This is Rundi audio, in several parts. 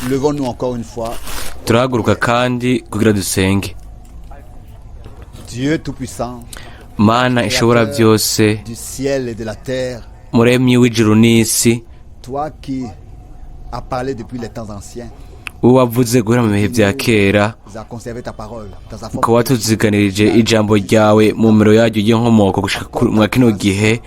Levons-nous encore une fois. Turahaguruka kandi kugira dusenge. Dieu Tout-Puissant, Mana ishobora byose, du ciel et de la terre, muremyi w'ijuru n'isi, toi qui as parlé depuis les temps anciens, wowe wavuze guhera mu bihe bya kera, tu as conservé ta parole dans sa forme. Ukaba watuziganirije ijambo ryawe mu miro yaryo ry'inkomoko gushika mwa kino gihe,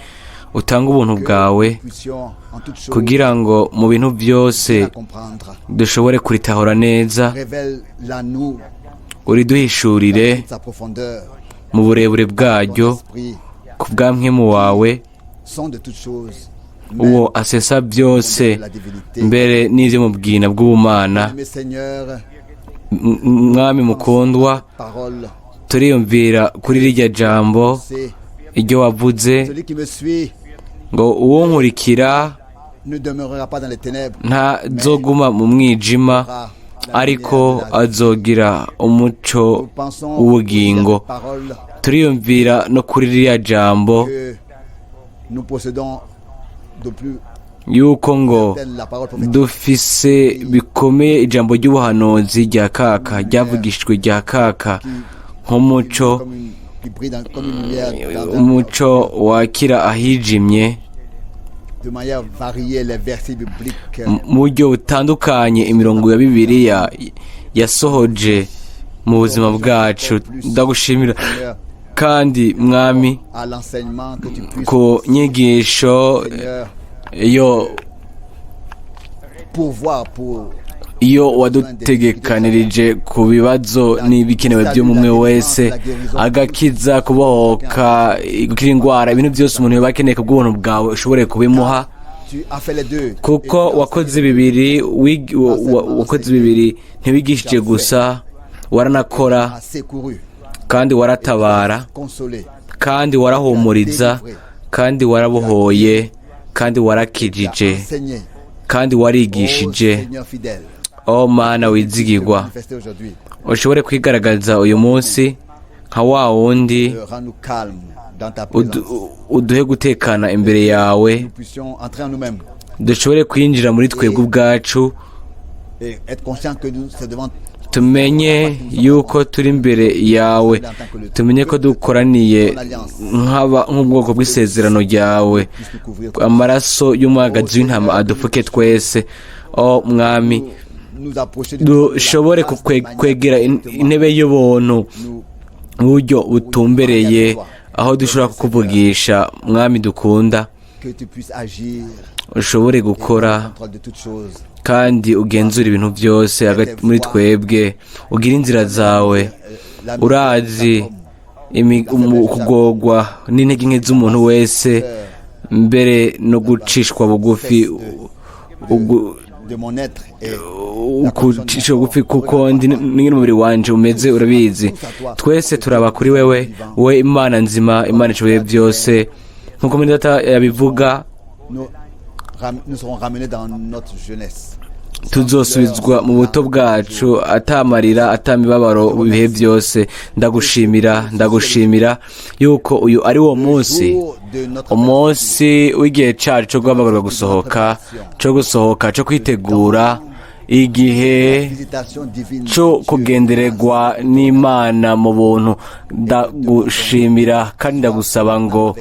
utanga ubuntu bwawe Puissions en toutes choses kugira ngo mu bintu byose la comprendre. dushobore kuritahura neza. Révèle-la nous Uriduhishurire dans toute sa profondeur. mu burebure Ton bwaryo esprit ku bwa mpwemu wawe, sonde toutes choses, uwo asesa byose, la divinité. mbere n'ibyo mu bwina bw'ubumana. Mes Seigneur, Mwami mukundwa, parole, turiyumvira kuri rirya jambo c'est iryo wavuze celui qui me suit ngo uwonkurikira ne demeurera pas dans les ténèbres, ntazoguma mu mwijima, aura la ariko lumière de la vie. azogira umuco Nous pensons w'ubugingo. aussi à cette parole Turiyumvira no kuri ririya jambo que nous possédons de plus yuko ngo telle la parole prophétique dufise bikomeye ijambo ry'ubuhanuzi rya kaka, ryavugishijwe rya kaka nk'umuco, comme une, qui brille comme une lumière dans umuco wakira ahijimye. De manière variée les versets bibliques Mu buryo butandukanye imirongo ya Bibiliya yasohoje mu buzima bwacu. Ndagushimira Seigneur, kandi, Mwami, à l'enseignement que tu puisses, ku nyigisho Seigneur, iyo pourvoir pour iyo wadutegekanirije ku bibazo n'ibikenewe by'umwe wese, agakiza, kubohoka, gukira indwara, ibintu byose umuntu yoba akeneye, kubw'ubuntu bwawe ushobore kubimuha. Tu as fait les deux. Kuko wakoze bibiri, wakoze bibiri, ntiwigishije gusa, waranakora As secouru, kandi waratabara consolé, kandi warahumuriza kandi warabohoye kandi warakijije enseigné. kandi Ô warigishije. Seigneur fidèle, O Mana wizigirwa, manifester aujourd'hui. ushobore kwigaragaza uyu munsi nka wa wundi. Rends-nous calmes dans ta présence. Uduhe gutekana imbere yawe, Nous puissions entrer en nous-mêmes dushobore kwinjira muri twebwe ubwacu, et être conscients que nous, c'est devant tumenye yuko turi imbere yawe, tumenye ko dukoraniye nk'ubwoko bw'isezerano ryawe. puisse nous couvrir. Amaraso y'umwagazi w'intama adupfuke twese. O Mwami, Nous approcher du dushobore kwegera intebe y'ubuntu nous mu buryo butumbereye, aho dushobora kukuvugisha, Mwami dukunda. Que tu puisses agir Ushobore gukora contrôle de toutes choses. kandi ugenzura ibintu byose hagati muri twebwe, ugire inzira zawe. La Urazi kugorwa n'intege nke z'umuntu wese, mbere no gucishwa bugufi de mon être et gucisha bugufi, kuko ndi n'umubiri wanje umeze, urabizi. Twese turaba kuri wewe, we Imana nzima, Imana ishoboye byose, nkuko muri data yabivuga. Nous serons ramenés dans notre jeunesse. Tuzosubizwa mu buto bwacu, atamarira, atamibabaro, mu bihe byose. Ndagushimira, ndagushimira yuko uyu ari wo munsi, Jour de notre umunsi w'igihe cyacu cyo guhamagarwa gusohoka, cyo gusohoka, cyo kwitegura igihe visitation divine. cyo kugendererwa n'Imana mu buntu. Ndagushimira kandi ndagusaba ngo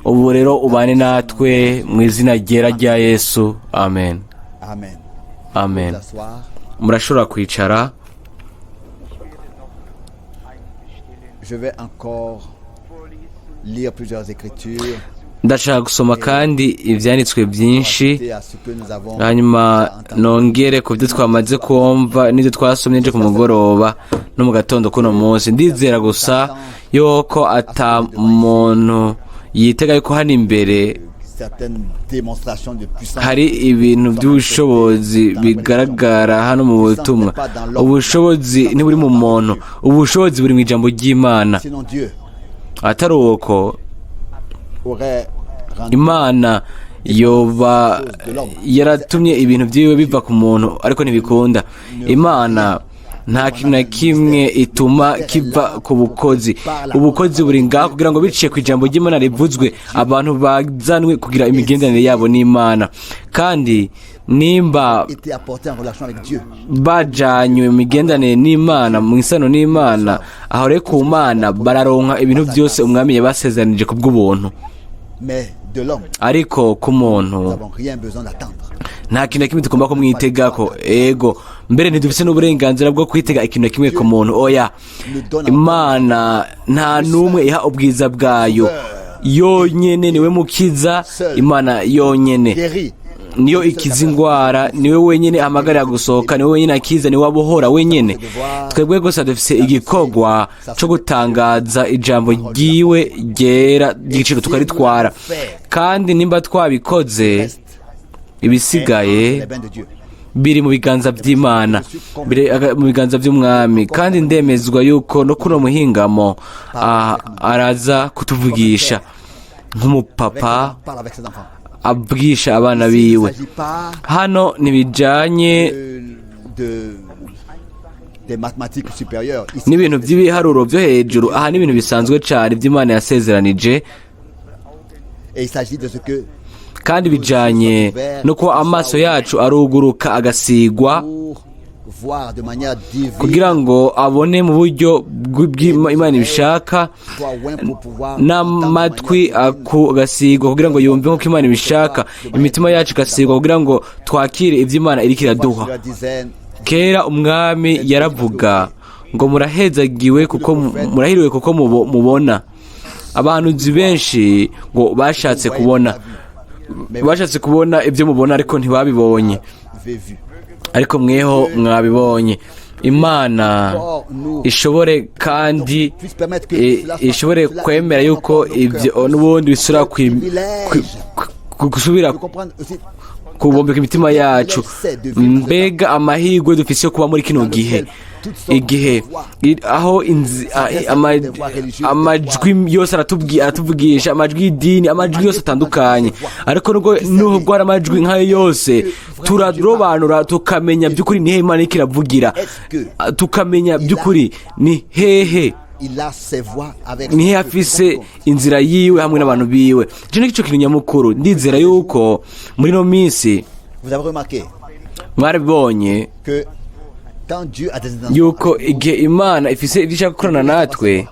ubu rero ubane natwe mu izina ryera rya Yesu, amen. Amen. Amen. Vous asseoir. Murashobora kwicara. Je vais encore lire plusieurs écritures. Ndashaka gusoma kandi ibyanditswe byinshi, Ajouter à ce que nous avons hanyuma entendu. nongere ku byo twamaze kumva n'ibyo twasomye ejo ku mugoroba no mu gatondo kuno munsi. Ndizera gusa yuko ata muntu yitega yuko hano imbere Certaines démonstrations de puissance. hari ibintu by'ubushobozi bigaragara hano mu butumwa. Ubushobozi ntiburi mu muntu, ubushobozi buri mu ijambo ry'Imana. Sinon Dieu Atari uko, aurait rendu Imana yoba yaratumye ibintu byiwe biva ku muntu, ariko ntibikunda. Imana nta kintu na kimwe ituma kiva ku bukozi. Ubukozi buri ngaho kugira ngo biciye ku ijambo ry'Imana rivuzwe, abantu bazanwe kugira imigenderanire yabo n'Imana. Kandi Nimba été apportés en relation avec Dieu. Bajanywe mu migenderanire n'Imana, mu isano n'Imana, aho rero ku Mana bararonka ibintu byose umwami yabasezeranije ku bw'ubuntu. Mais de l'homme, Ariko ku muntu, nous n'avons rien besoin d'attendre. Nta kintu na kimwe tugomba kumwitegako. Ego, mbere ntidufise n'uburenganzira bwo kwitega ikintu na kimwe ku muntu, oya. Imana nta n'umwe iha ubwiza bwayo yonyene. Niwe mukiza, Imana yonyene Guérit. niyo ikiza ingwara, niwe wenyene ahamagarira gusohoka, niwe wenyene akiza, niwe abohora wenyene. Twebwe gusa dufise igikorwa co gutangaza ijambo ryiwe ryera ry'igiciro, tukaritwara, kandi nimba twabikoze, Reste ibisigaye les mains de Dieu. biri mu biganza by'Imana, biri mu biganza by'umwami. Kandi ndemezwa yuko no kuno muhingamo araza kutuvugisha nk'umupapa Parle avec ses enfants. abwisha abana Il ne biwe. s'agit pas Hano ntibijanye des mathématiques supérieures. Ici, n'ibintu by'ibiharuro byo hejuru. Aha ni ibintu bisanzwe cyane by'Imana yasezeranije. Et il s'agit de ce que Kandi bijanye no kuba amaso yacu aruguruka, agasigwa pour voir de manière divine, kugira ngo abone mu buryo bw'Imana ibishaka, soit oint pour pouvoir n'amatwi agasigwa kugira ngo yumve nk'uko Imana ibishaka, imitima yacu igasigwa kugira ngo twakire ibyo Imana iriko iraduha. Seigneur disait, Kera umwami yaravuga ngo murahezagiwe kuko murahiriwe kuko mubona. Abahanuzi benshi ngo bashatse kubona, bashatse kubona ibyo mubona, ariko ntibabibonye. Avez vu. Ariko mweho mwabibonye. Imana ishobore kandi ishobore kwemera yuko ibyo n'ubundi bisubira gusubira De comprendre aussi kubombeka imitima yacu. Mbega amahirwe dufise yo kuba muri kino gihe, igihe aho amajwi yose aratuvugisha, amajwi y'idini, amajwi yose atandukanye. Ariko nubwo hari amajwi nk'ayo yose, turarobanura tukamenya by'ukuri ni hehe Imana iriko iravugira, tukamenya by'ukuri ni hehe il a ses voies avec ni hehe afise inzira yiwe hamwe n'abantu biwe. Ico ni cyo kintu nyamukuru. Ndizera yuko muri ino minsi Vous avez remarqué mwarabibonye que quand Dieu a des intentions, yuko igihe Imana ifise ibyo ishaka gukorana natwe,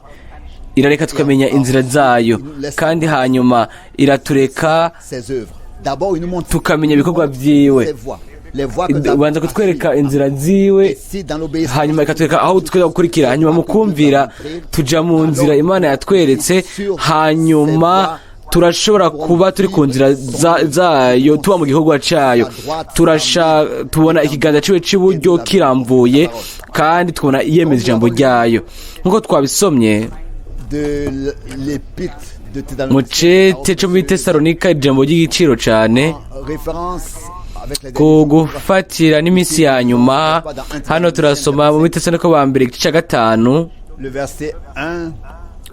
irareka tukamenya inzira zayo, kandi hanyuma iratureka ses œuvres. D'abord, il nous montre tukamenya ibikorwa vyiwe. ses voies. Les voies que nous avons Ubanza kutwereka inzira ziwe, Et si dans l'obéissance, hanyuma ikatwereka aho twiza gukurikira. Hanyuma mu kumvira tuja mu nzira Imana yatweretse, hanyuma turashobora kuba turi ku nzira zayo, tuba mu gikorwa cayo. Turasha tubona ikiganza ciwe c'iburyo kiramvuye, kandi tubona iyemeza ijambo ryayo nk'uko twabisomye de l'épître de mu Thessaloniciens, cete co muri Tesalonika, ijambo ry'igiciro cane référence avec les ku gufatira n'iminsi ya nyuma. Hano turasoma mu Tesalonika ba mbere, igice ca gatanu, le verset 1.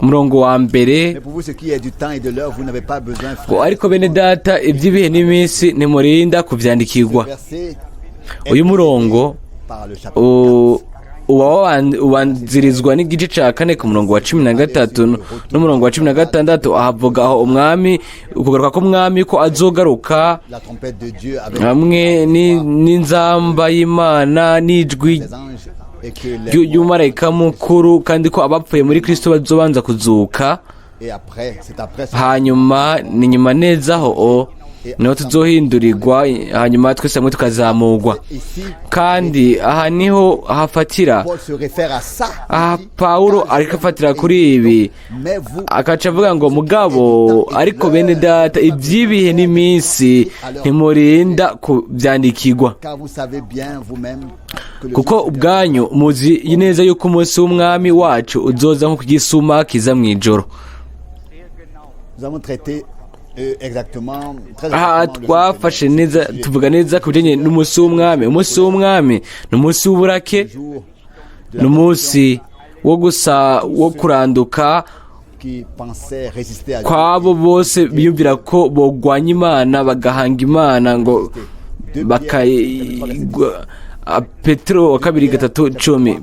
umurongo wa mbere. Mais pour vous, ce qui est du temps et de l'heure, vous n'avez pas besoin, Ngo frère. ariko bene data, iby'ibihe n'iminsi ntimurinda kuvyandikirwa. Verset Uyu murongo par le chapitre uba ubanzirizwa n'igice ca kane ku murongo wa 13 n'umurongo wa 16. Ahavuga aho umwami, ukugaruka k'umwami, ko azogaruka la trompette de Dieu avec hamwe n'inzamba y'Imana n'ijwi les anges et que les ry'umumarayika mukuru, kandi ko abapfuye muri Kristo bazobanza kuzuka. Et après, c'est après ça Hanyuma ni nyuma neza aho o niho tuzohindurirwa, hanyuma twese hamwe tukazamurwa. Ici, Kandi aha niho hafatira. Paul se réfère à ça. Aha Pawulo ariko afatira kuri ibi, Mais vous, akaca avuga ngo mugabo ariko bene data, iby'ibihe n'iminsi ntimurinda kubyandikirwa, car vous savez bien vous-même que le kuko jour ubwanyu muzi neza yuko umunsi w'umwami wacu uzoza nk'uko igisuma kiza mu ijoro. Nous avons traité exactement, très Aha exactement le jour twafashe du neza, Seigneur. tuvuga neza ku bijyanye n'umunsi w'umwami. Umunsi w'umwami ni umunsi w'uburake, Le jour de la ni umunsi wo gusa wo kuranduka qui pensait résister à Dieu. kwabo bose biyumvira ko bogwanya Imana, bagahanga Imana ngo bakayigwa. Petero wa kabiri 3:10,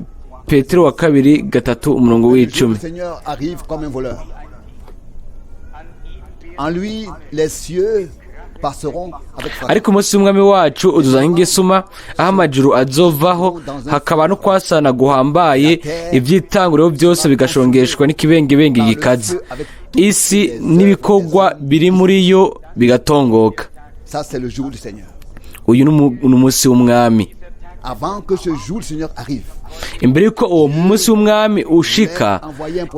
Petero wa kabiri 3, umurongo Le jour w'icumi. du Seigneur arrive comme un voleur. En lui, les cieux Passeront avec fracas. Ariko umunsi w'umwami wacu uzuza nk'igisuma, aho amajuru azovaho, hakaba no kwasana guhambaye, iby'itanguriro byose bigashongeshwa n'ikibengebenge gikaze, isi n'ibikorwa biri muri yo bigatongoka. Ça, c'est le jour du Seigneur. Uyu ni umunsi w'umwami. Avant que ce jour du Seigneur arrive, Imbere y'uko uwo munsi w'umwami ushika,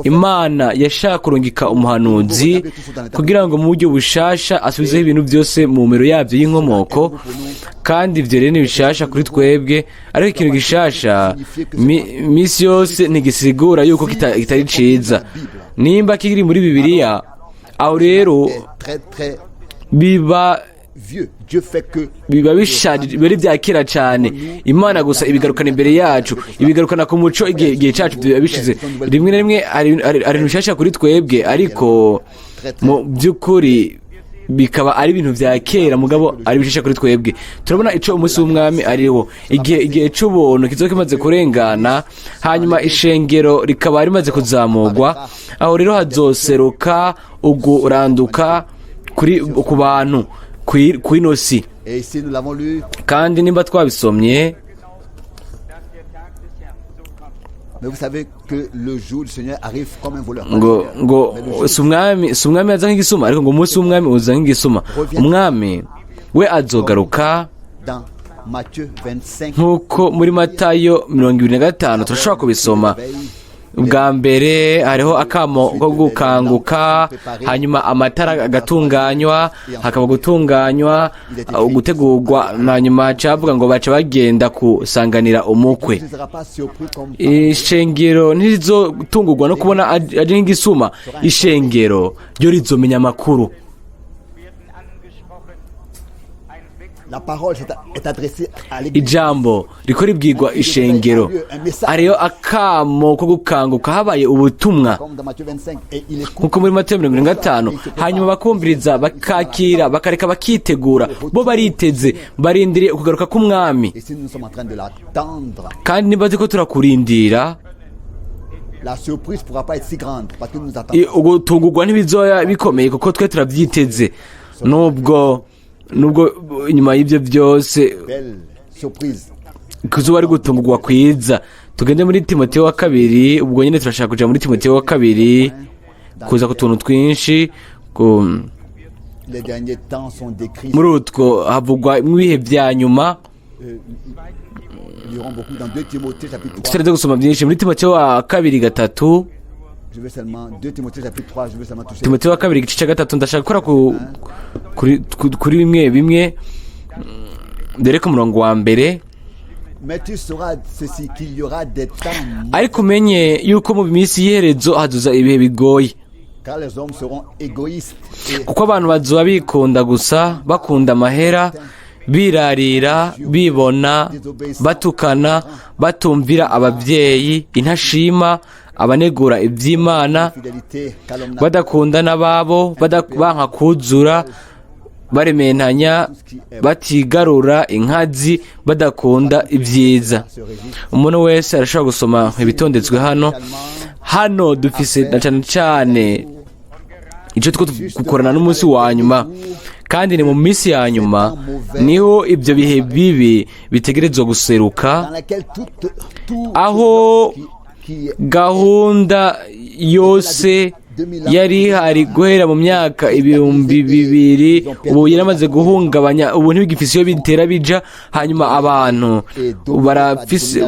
Imana yashaka kurungika umuhanuzi kugira ngo mu buryo bushasha asubizeho ibintu byose mu mero yabyo y'inkomoko. Kandi ibyo rero ni bishasha kuri twebwe, ariko ikintu gishasha misi yose ntigisigura yuko kitari ciza. Nimba kiri muri Bibiliya, aho rero est très très biba vieux. Dieu fait que biba bishaje, biba ari bya kera cyane. Imana gusa ibigarukana imbere yacu, ibigarukana ku muco igihe cyacu biba bishize. Rimwe na rimwe hari ibintu bishasha kuri twebwe, ariko mu by'ukuri bikaba ari ibintu bya kera, mugabo ari bishasha kuri twebwe. Turabona ico umunsi w'umwami ariwo, igihe c'ubuntu kizoba kimaze kurengana, hanyuma ishengero rikaba rimaze kuzamurwa. Aho rero hazoseruka uguranduka kuri ku bantu kw'ino si. Et ici nous l'avons lu, Kandi nimba twabisomye, mais vous savez que le jour du Seigneur arrive comme un voleur. Ngo si umwami aza nk'igisuma, ariko ngo umunsi w'umwami uza nk'igisuma. Umwami we azogaruka Dans Matthieu 25, nk'uko muri Matayo 25 turashobora kubisoma. Ubwa mbere hariho akamo ko gukanguka, hanyuma amatara agatunganywa, hakaba gutunganywa, gutegurwa, hanyuma cavuga ngo baca bagenda kusanganira umukwe. Tu ne seras pas surpris comme Ishengero ntirizotungurwa no kubona aje nk'igisuma. Ishengero ryo rizomenya amakuru. Werden angesprochen. Ein Weckruf La parole est adressée à l'église. Ijambo riko ribwirwa ishengero. Hariyo akamo ko gukanguka, habaye ubutumwa, Comme dans Matthieu 25. Et il écoute. nkuko muri Matayo 25, hanyuma bakumviriza, bakakira, bakareka, bakitegura. Bo bariteze, barindiriye ukugaruka k'umwami. Et si nous sommes en train de l'attendre, Kandi niba turiko turakurindira, la surprise ne pourra pas être si grande parce que nous attendons. Ugutungurwa ntibizoya bikomeye kuko twe turabyiteze, nubwo inyuma y'ibyo byose Belle surprise. kuzuba ari gutungurwa kwiza. Tugende muri Timoteyo wa kabiri. Ubwo nyine turashaka kuja muri Timoteyo wa kabiri, kuza ku tuntu twinshi Les derniers temps sont décrits. Muri utwo havugwa ibihe bya nyuma. Nous lirons beaucoup dans 2 Timothée chapitre 3. Tutarinze gusoma byinshi muri Timoteyo wa kabiri 3. Je veux seulement 2 Timothée chapitre 3, je veux seulement toucher. Timoteyo wa kabiri igice cya 3, ndashaka gukora kuri bimwe bimwe, dore ku murongo wa mbere. Mais tu sauras ceci, qu'il y aura des temps Ariko umenye yuko mu minsi y'iherezo hazoza ibihe bigoye, car les hommes seront égoïstes et kuko abantu bazoba bikunda gusa, bakunda amahera, birarira, bibona, batukana, batumvira ababyeyi, intashima, abanegura iby'Imana, fidélité, calomniateurs, badakunda n'ababo, banka kuzura, barementanya, batigarura, inkazi, badakunda ibyiza. se résistent. Umuntu wese arashobora gusoma ibitondetswe hano. Hano dufise na cyane cyane icyo two gukorana n'umunsi wa nyuma, kandi ni mu minsi ya nyuma niho ibyo bihe bibi bitegerezwa guseruka, Dans laquelle tout aho qui gahunda yose yari ihari guhera mu myaka 2000 ubu yaramaze guhungabanya, ubu ntibigifise iyo bitera bija. Hanyuma abantu barafise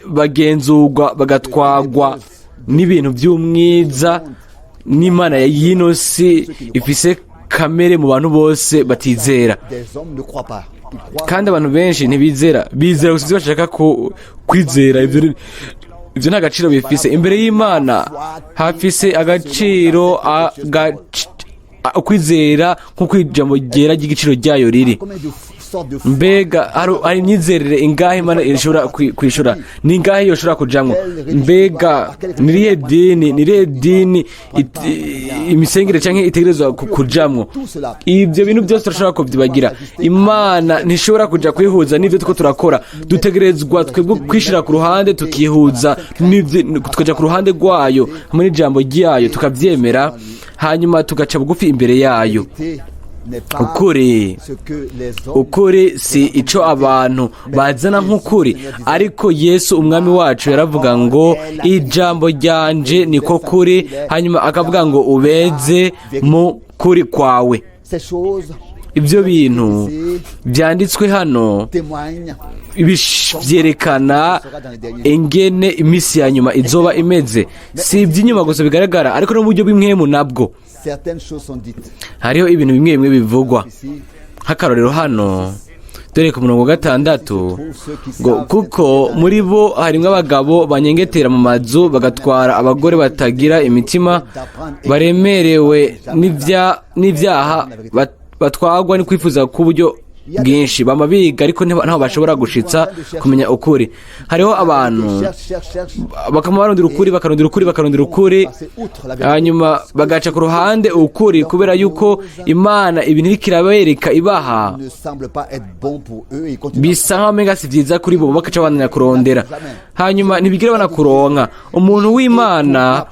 bagenzurwa, bagatwagwa n'ibintu by'umwiza n'imana y'ino si ifise kamere mu bantu bose batizera. Des hommes ne croient pas. Ils croient Kandi abantu benshi ntibizera, bizera gusa ibyo bashaka kwizera. Ibyo nta gaciro bifise imbere y'Imana. Hafise agaciro ukwizera nk'uko ijambo ryera ry'igiciro ryayo riri. Combien de sortes de foi? Mbega hari imyizerere ingahe Imana ishobora kwishura? Ni ingahe yoshobora kujamwo? Mbega ni irihe dini imisengere canke itegerezwa kujamwo? Ibyo bintu byose turashobora kubyibagira. Imana ntishobora kuja kwihuza n'ibyo turiko turakora. Dutegerezwa twebwe kwishira ku ruhande, tukihuza tukaja ku ruhande rwayo hamwe n'ijambo ryayo, tukavyemera, hanyuma tugaca bugufi imbere yayo. Vérité. n'est pas Ukuri, ce que les hommes ukuri si ico abantu bazana nk'ukuri, ariko Yesu umwami wacu yaravuga ngo ijambo ryanje niko kuri, hanyuma akavuga ngo ubeze mu kuri kwawe. Ces choses Ibyo bintu byanditswe hano témoignent vyerekana ingene iminsi ya nyuma izoba imeze. Si iby'inyuma gusa bigaragara, ariko no mu buryo bw'impwemu nabwo. Certaines choses sont dites Hariho ibintu bimwe bimwe bivugwa. Ici, Nk'akarorero hano, dore ku murongo wa 6 ngo: "Kuko muri bo harimwo abagabo banyengetera mu mazu, bagatwara abagore batagira imitima, baremerewe n'ibyaha, batwagwa no kwifuza k'uburyo bwinshi. Bama biga, ariko ntaho bashobora gushitsa kumenya ukuri." Hariho abantu cherche, cherche, cherche, bakama barondera ukuri, bakarondera ukuri, bakarondera ukuri, passer outre la vérité. Hanyuma bagaca ku ruhande ukuri, kubera yuko Imana ibintu iriko irabereka ibaha Ne semble pas être bon pour eux et ils continuent. bisa nkaho umenga si vyiza kuri bo, bakaca bandanya kurondera, hanyuma ntibigira banakuronka. Umuntu w'Imana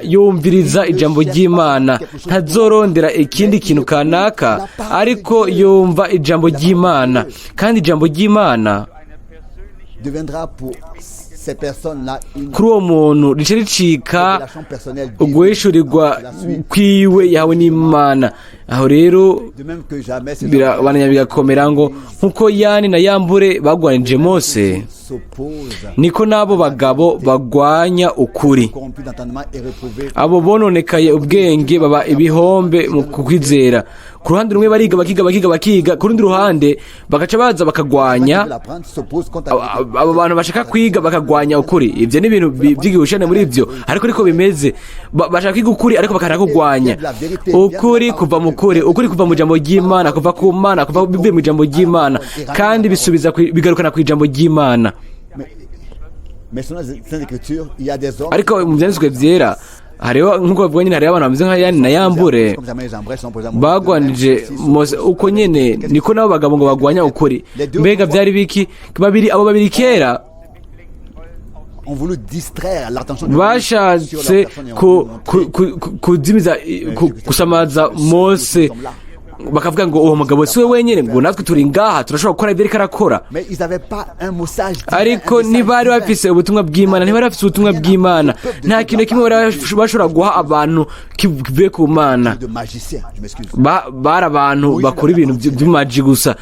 yumviriza ijambo ry'Imana, ntazorondera ikindi kintu kanaka, ariko yumva ijambo ry'Imana, kandi ijambo ry'Imana Deviendra pour ces personnes-là une kuri uwo muntu rica ricika révélation personnelle uguhishurirwa divine. La suite. kwiwe yahawe n'Imana. Aho rero De même que jamais ces birabananya bigakomera ngo nkuko Yani na Yambure bagwanije Mose, s'opposent, niko n'abo bagabo bagwanya ukuri. corrompus d'entendement et réprouvés. Abo bononekaye ubwenge, baba ibihombe mu kukwizera. Ku ruhande rumwe bariga, bakiga, bakiga, bakiga, ku rundi ruhande bagaca baza bakagwanya. Qui veulent apprendre s'opposent contre la vérité. Abo bantu bashaka kwiga bakagwanya ukuri, ibyo ni ibintu by'igihushane muri ibyo, ariko niko bimeze. Bashaka kwiga ukuri, ariko bakana kugwanya ukuri. Kuva mu kuri, ukuri kuva mu ijambo ry'Imana, kuva ku Mana, kuva bivuye mu ijambo ry'Imana, kandi bisubiza bigarukana ku ijambo ry'Imana. Mais selon les Saintes Écritures, il y a des hommes Ariko mu byanditswe byera hariho, nk'uko bavuga nyine, hariho abantu bameze nka Yani na Yambure comme jamais les Jambres sont posés à Moïse. bagwanije Mose. Uko nyene niko nabo bagabo ngo bagwanya ukuri. Mbega byari biki? Babiri, abo babiri kera Ont voulu distraire l'attention de bashatse kuzimiza, gusamaza Mose, bakavuga ngo uwo mugabo si we wenyine, ngo natwe turi ngaha, turashobora gukora ibyo ariko arakora. Mais ils n'avaient pas un message divin, Ariko un message ntibari divin. bafise ubutumwa bw'Imana, ntibari bafise ubutumwa bw'Imana. Nta kintu na kimwe bari bashobora guha abantu kivuye ku Mana. De magicien, je m'excuse. Bari abantu bakora ibintu by'umaji gusa.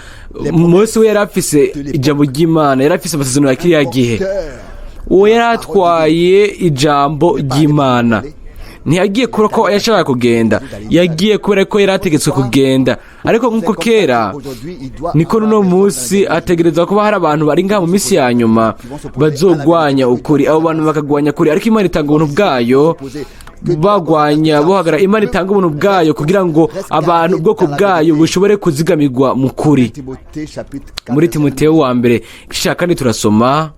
Mose we yari afise ijambo ry'Imana, yari afise amasezerano ya kiriya gihe. Porteur. Uwo yari atwaye ijambo ry'Imana ntiyagiye kubera ko yashakaga kugenda, yagiye kubera ko yari ategetswe kugenda. Ariko nk'uko kera, niko n'uno munsi ategereza kuba hari abantu bari ngaha mu minsi ya nyuma bazogwanya ukuri. Abo bantu bakagwanya kuri, ariko Imana itanga ubuntu bwayo. Bagwanya bohagara, Imana itanga ubuntu bwayo kugira ngo abantu ubwoko bwayo bushobore kuzigamirwa mu kuri. Timothée chapitre 4, Muri Timoteyo wa mbere igice cya 4 turasoma.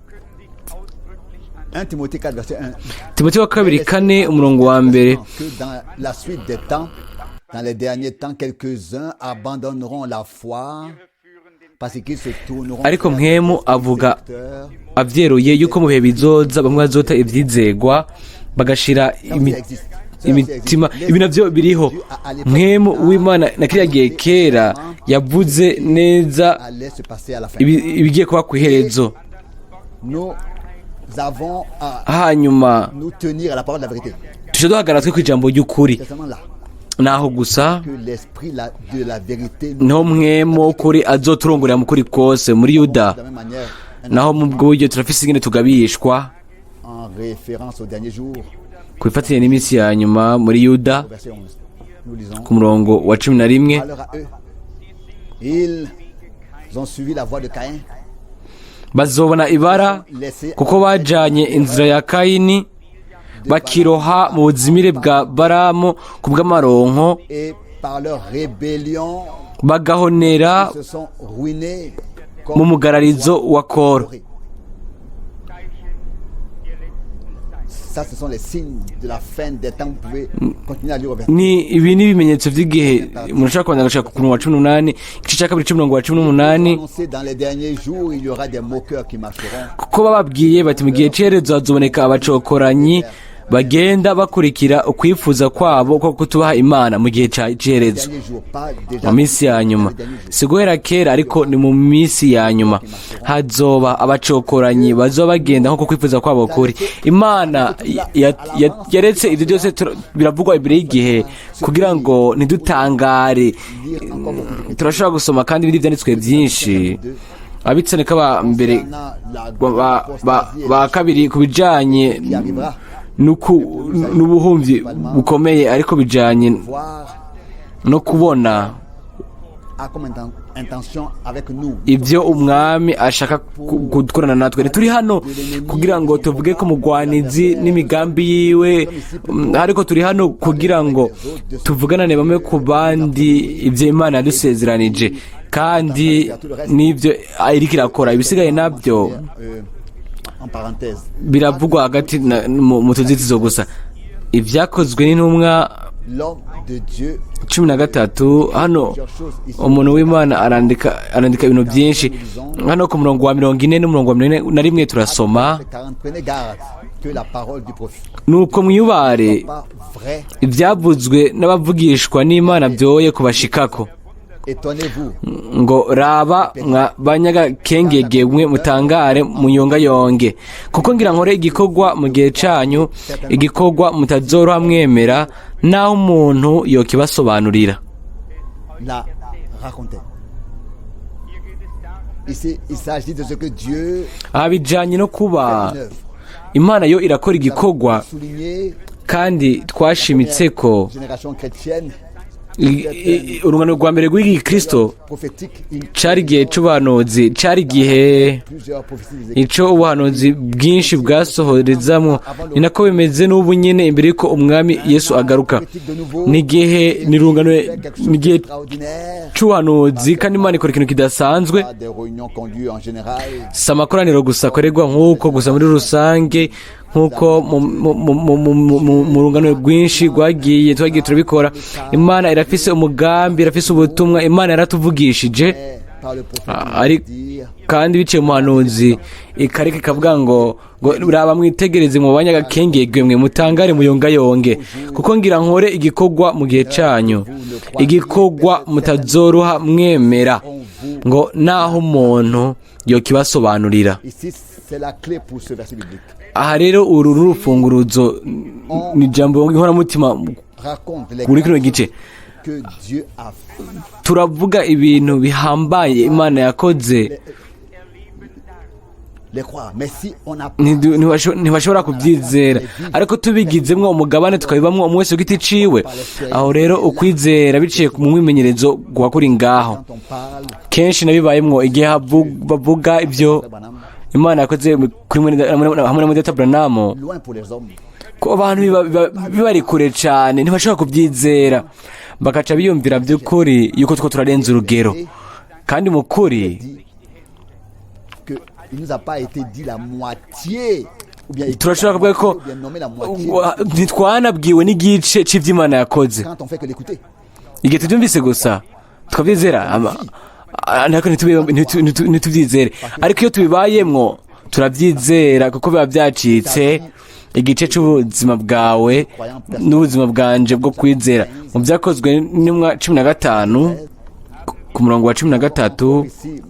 1 Timothée 4, verset 1. Timoteyo wa kabiri 4, umurongo wa 1. Que dans la suite des temps, dans les derniers temps, quelques-uns abandonneront la foi parce qu'ils se tourneront Ariko vers Mpwemu les avuga séducteurs. avyeruye yuko mu bihe bizoza bamwe bazota ivyizegwa, bagashira imitima. Ibi navyo biriho. Mpwemu w'Imana na kiriya gihe kera yavuze neza Allait se passer à la fin. ibigiye kuba kw'iherezo. Nous avons à Hanyuma nous tenir à la parole de la vérité. tuje duhagarara twe kw'ijambo ry'ukuri. C'est seulement là Naho gusa que l'esprit de la vérité nous niho Mpwemu w'ukuri azoturongorera mu kuri kose. Muri Yuda de la même manière un naho mu bwo buryo turafise ingene tugabishwa en référence au dernier jour, ku bifatanye n'iminsi ya nyuma. Muri Yuda au verset 11. Nous lisons: ku murongo wa 11. Malheur à eux. Ils ont suivi la voie de Caïn, Bazobona ibara, laissé kuko bajanye inzira ya Kayini, bakiroha mu buzimire bwa Baramu ku bw'amaronko, et par leur rébellion bagahonera ils se sont ruinés mu comme mugararizo wa Koro. Corée. Ça, ce sont les signes de la fin des temps. Vous pouvez continuer à lire au verset. Ni ibi ni ibimenyetso by'igihe. Umuntu ashobora kubanza agashaka ku murongo wa 18, igice cya kabiri cy'umurongo wa 18. Annoncé: dans les derniers jours, il y aura des moqueurs qui marcheront Kuko bababwiye bati mu gihe c'iherezo hazoboneka abacokoranyi Bagenda bakurikira ukwifuza kwabo ko kutubaha Imana mu gihe c'iherezo, Dernier jour, pas déjà. mu minsi ya nyuma. Si guhera kera, ariko ni mu minsi ya nyuma hazoba abacokoranyi bazoba bagenda nk'uko kwifuza kwabo kuri. Imana yaretse ibyo byose biravugwa imbere y'igihe kugira ngo ntidutangare. Lire encore beaucoup d'écritures. Turashobora gusoma kandi ibindi byanditswe byinshi. Abitseneka ba mbere, ba kabiri, ku bijanye Qui arrivera. n'ubuhumyi bukomeye, ariko bijanye Voir no kubona a comme intention avec nous. ibyo Umwami ashaka gukorana natwe. Ntituri hano kugira ngo tuvuge ko mugwanizi n'imigambi yiwe, ariko turi hano kugira ngo tuvuganane bamwe ku bandi ibyo Imana yadusezeranije kandi n'ibyo iriko irakora. Ibisigaye nabyo En parenthèse. biravugwa hagati mu tuzitizo gusa. Ibyakozwe n'Intumwa L'homme de Dieu 13. Hano umuntu w'Imana arandika ibintu byinshi. Hano ku murongo wa 40 n'umurongo wa 41 turasoma: 40, prenez garde que la parole du prophète Nuko mwiyubare, pas vrai. ibyavuzwe n'abavugishwa n'Imana byoye kubashikako. Étonnez-vous. Ngo: Raba mwa banyagakengege mwe, mutangare muyongayonge, kuko ngira nkore igikorwa mu gihe canyu, igikorwa mutazoroha mwemera naho umuntu yokibasobanurira. La raconter. Ici, il s'agit de ce que Dieu Aha bijanye no kuba fait une œuvre. Imana yo irakora igikorwa. Souligner Kandi twashimitse ko génération chrétienne urungano rwa mbere rw'igikristo prophétique, une cari igihe c'ubuhanuzi, cari igihe plusieurs prophéties des ico ubuhanuzi bwinshi bwasohorezamwo. Ni nako bimeze n'ubu nyene imbere y'uko Umwami Yesu agaruka. Ni igihe, ni urungano, ni igihe extraordinaire. c'ubuhanuzi, kandi Imana ikora ikintu kidasanzwe. Pas des réunions conduites en général. Si amakoraniro gusa akorerwa nk'uko gusa muri rusange, nk'uko mu rungano rwinshi rwagiye twagiye turabikora. Imana irafise umugambi, irafise ubutumwa. Imana yaratuvugishije Mais par le prophète ari dire kandi biciye mu muhanuzi, ikareka ikavuga ngo: Raba mwitegereze mu banyagakengegwe mwe, mutangare muyongayonge, kuko ngira nkore igikorwa mu gihe canyu, igikorwa mutazoroha mwemera, ngo naho umuntu yokibasobanurira. Ici, c'est la clé pour ce verset biblique. Aha rero uru ni urufunguruzo, ni ijambo inkoramutima Raconte les kuri kino grandes gice. choses que Dieu a fait. Turavuga ibintu bihambaye Imana yakoze. Les croire. Mais si on n'a pas Ntibashobora kubyizera, ariko tubigizemwo umugabane, tukabibamwo umwe wese ku giti ciwe, aho rero ukwizera biciye mu mwimenyerezo guba kuri ngaho. Quand on parle, Kenshi nabibayemwo igihe bavuga ibyo Imana yakoze kuri hamwe na mwene Branham, loin pour les hommes. ko abantu bibari kure cane, ntibashobora kubyizera, bakaca biyumvira by'ukuri yuko two turarenza urugero. Kandi mu kuri Dit que il nous a pas été dit la moitié ou bien turashobora kuvuga ko ou bien nommé la moitié ntitwanabwiwe n'igice c'ivyo Imana yakoze. quand on fait que l'écouter. Igihe tubyumvise gusa tukabyizera, ariko ntitubyizere. Ariko iyo tubibayemwo turabyizera, kuko biba byacitse igice c'ubuzima bwawe n'ubuzima bwanje bwo kwizera. Mu Byakozwe n'Intumwa 15, ku murongo wa 13. Ici,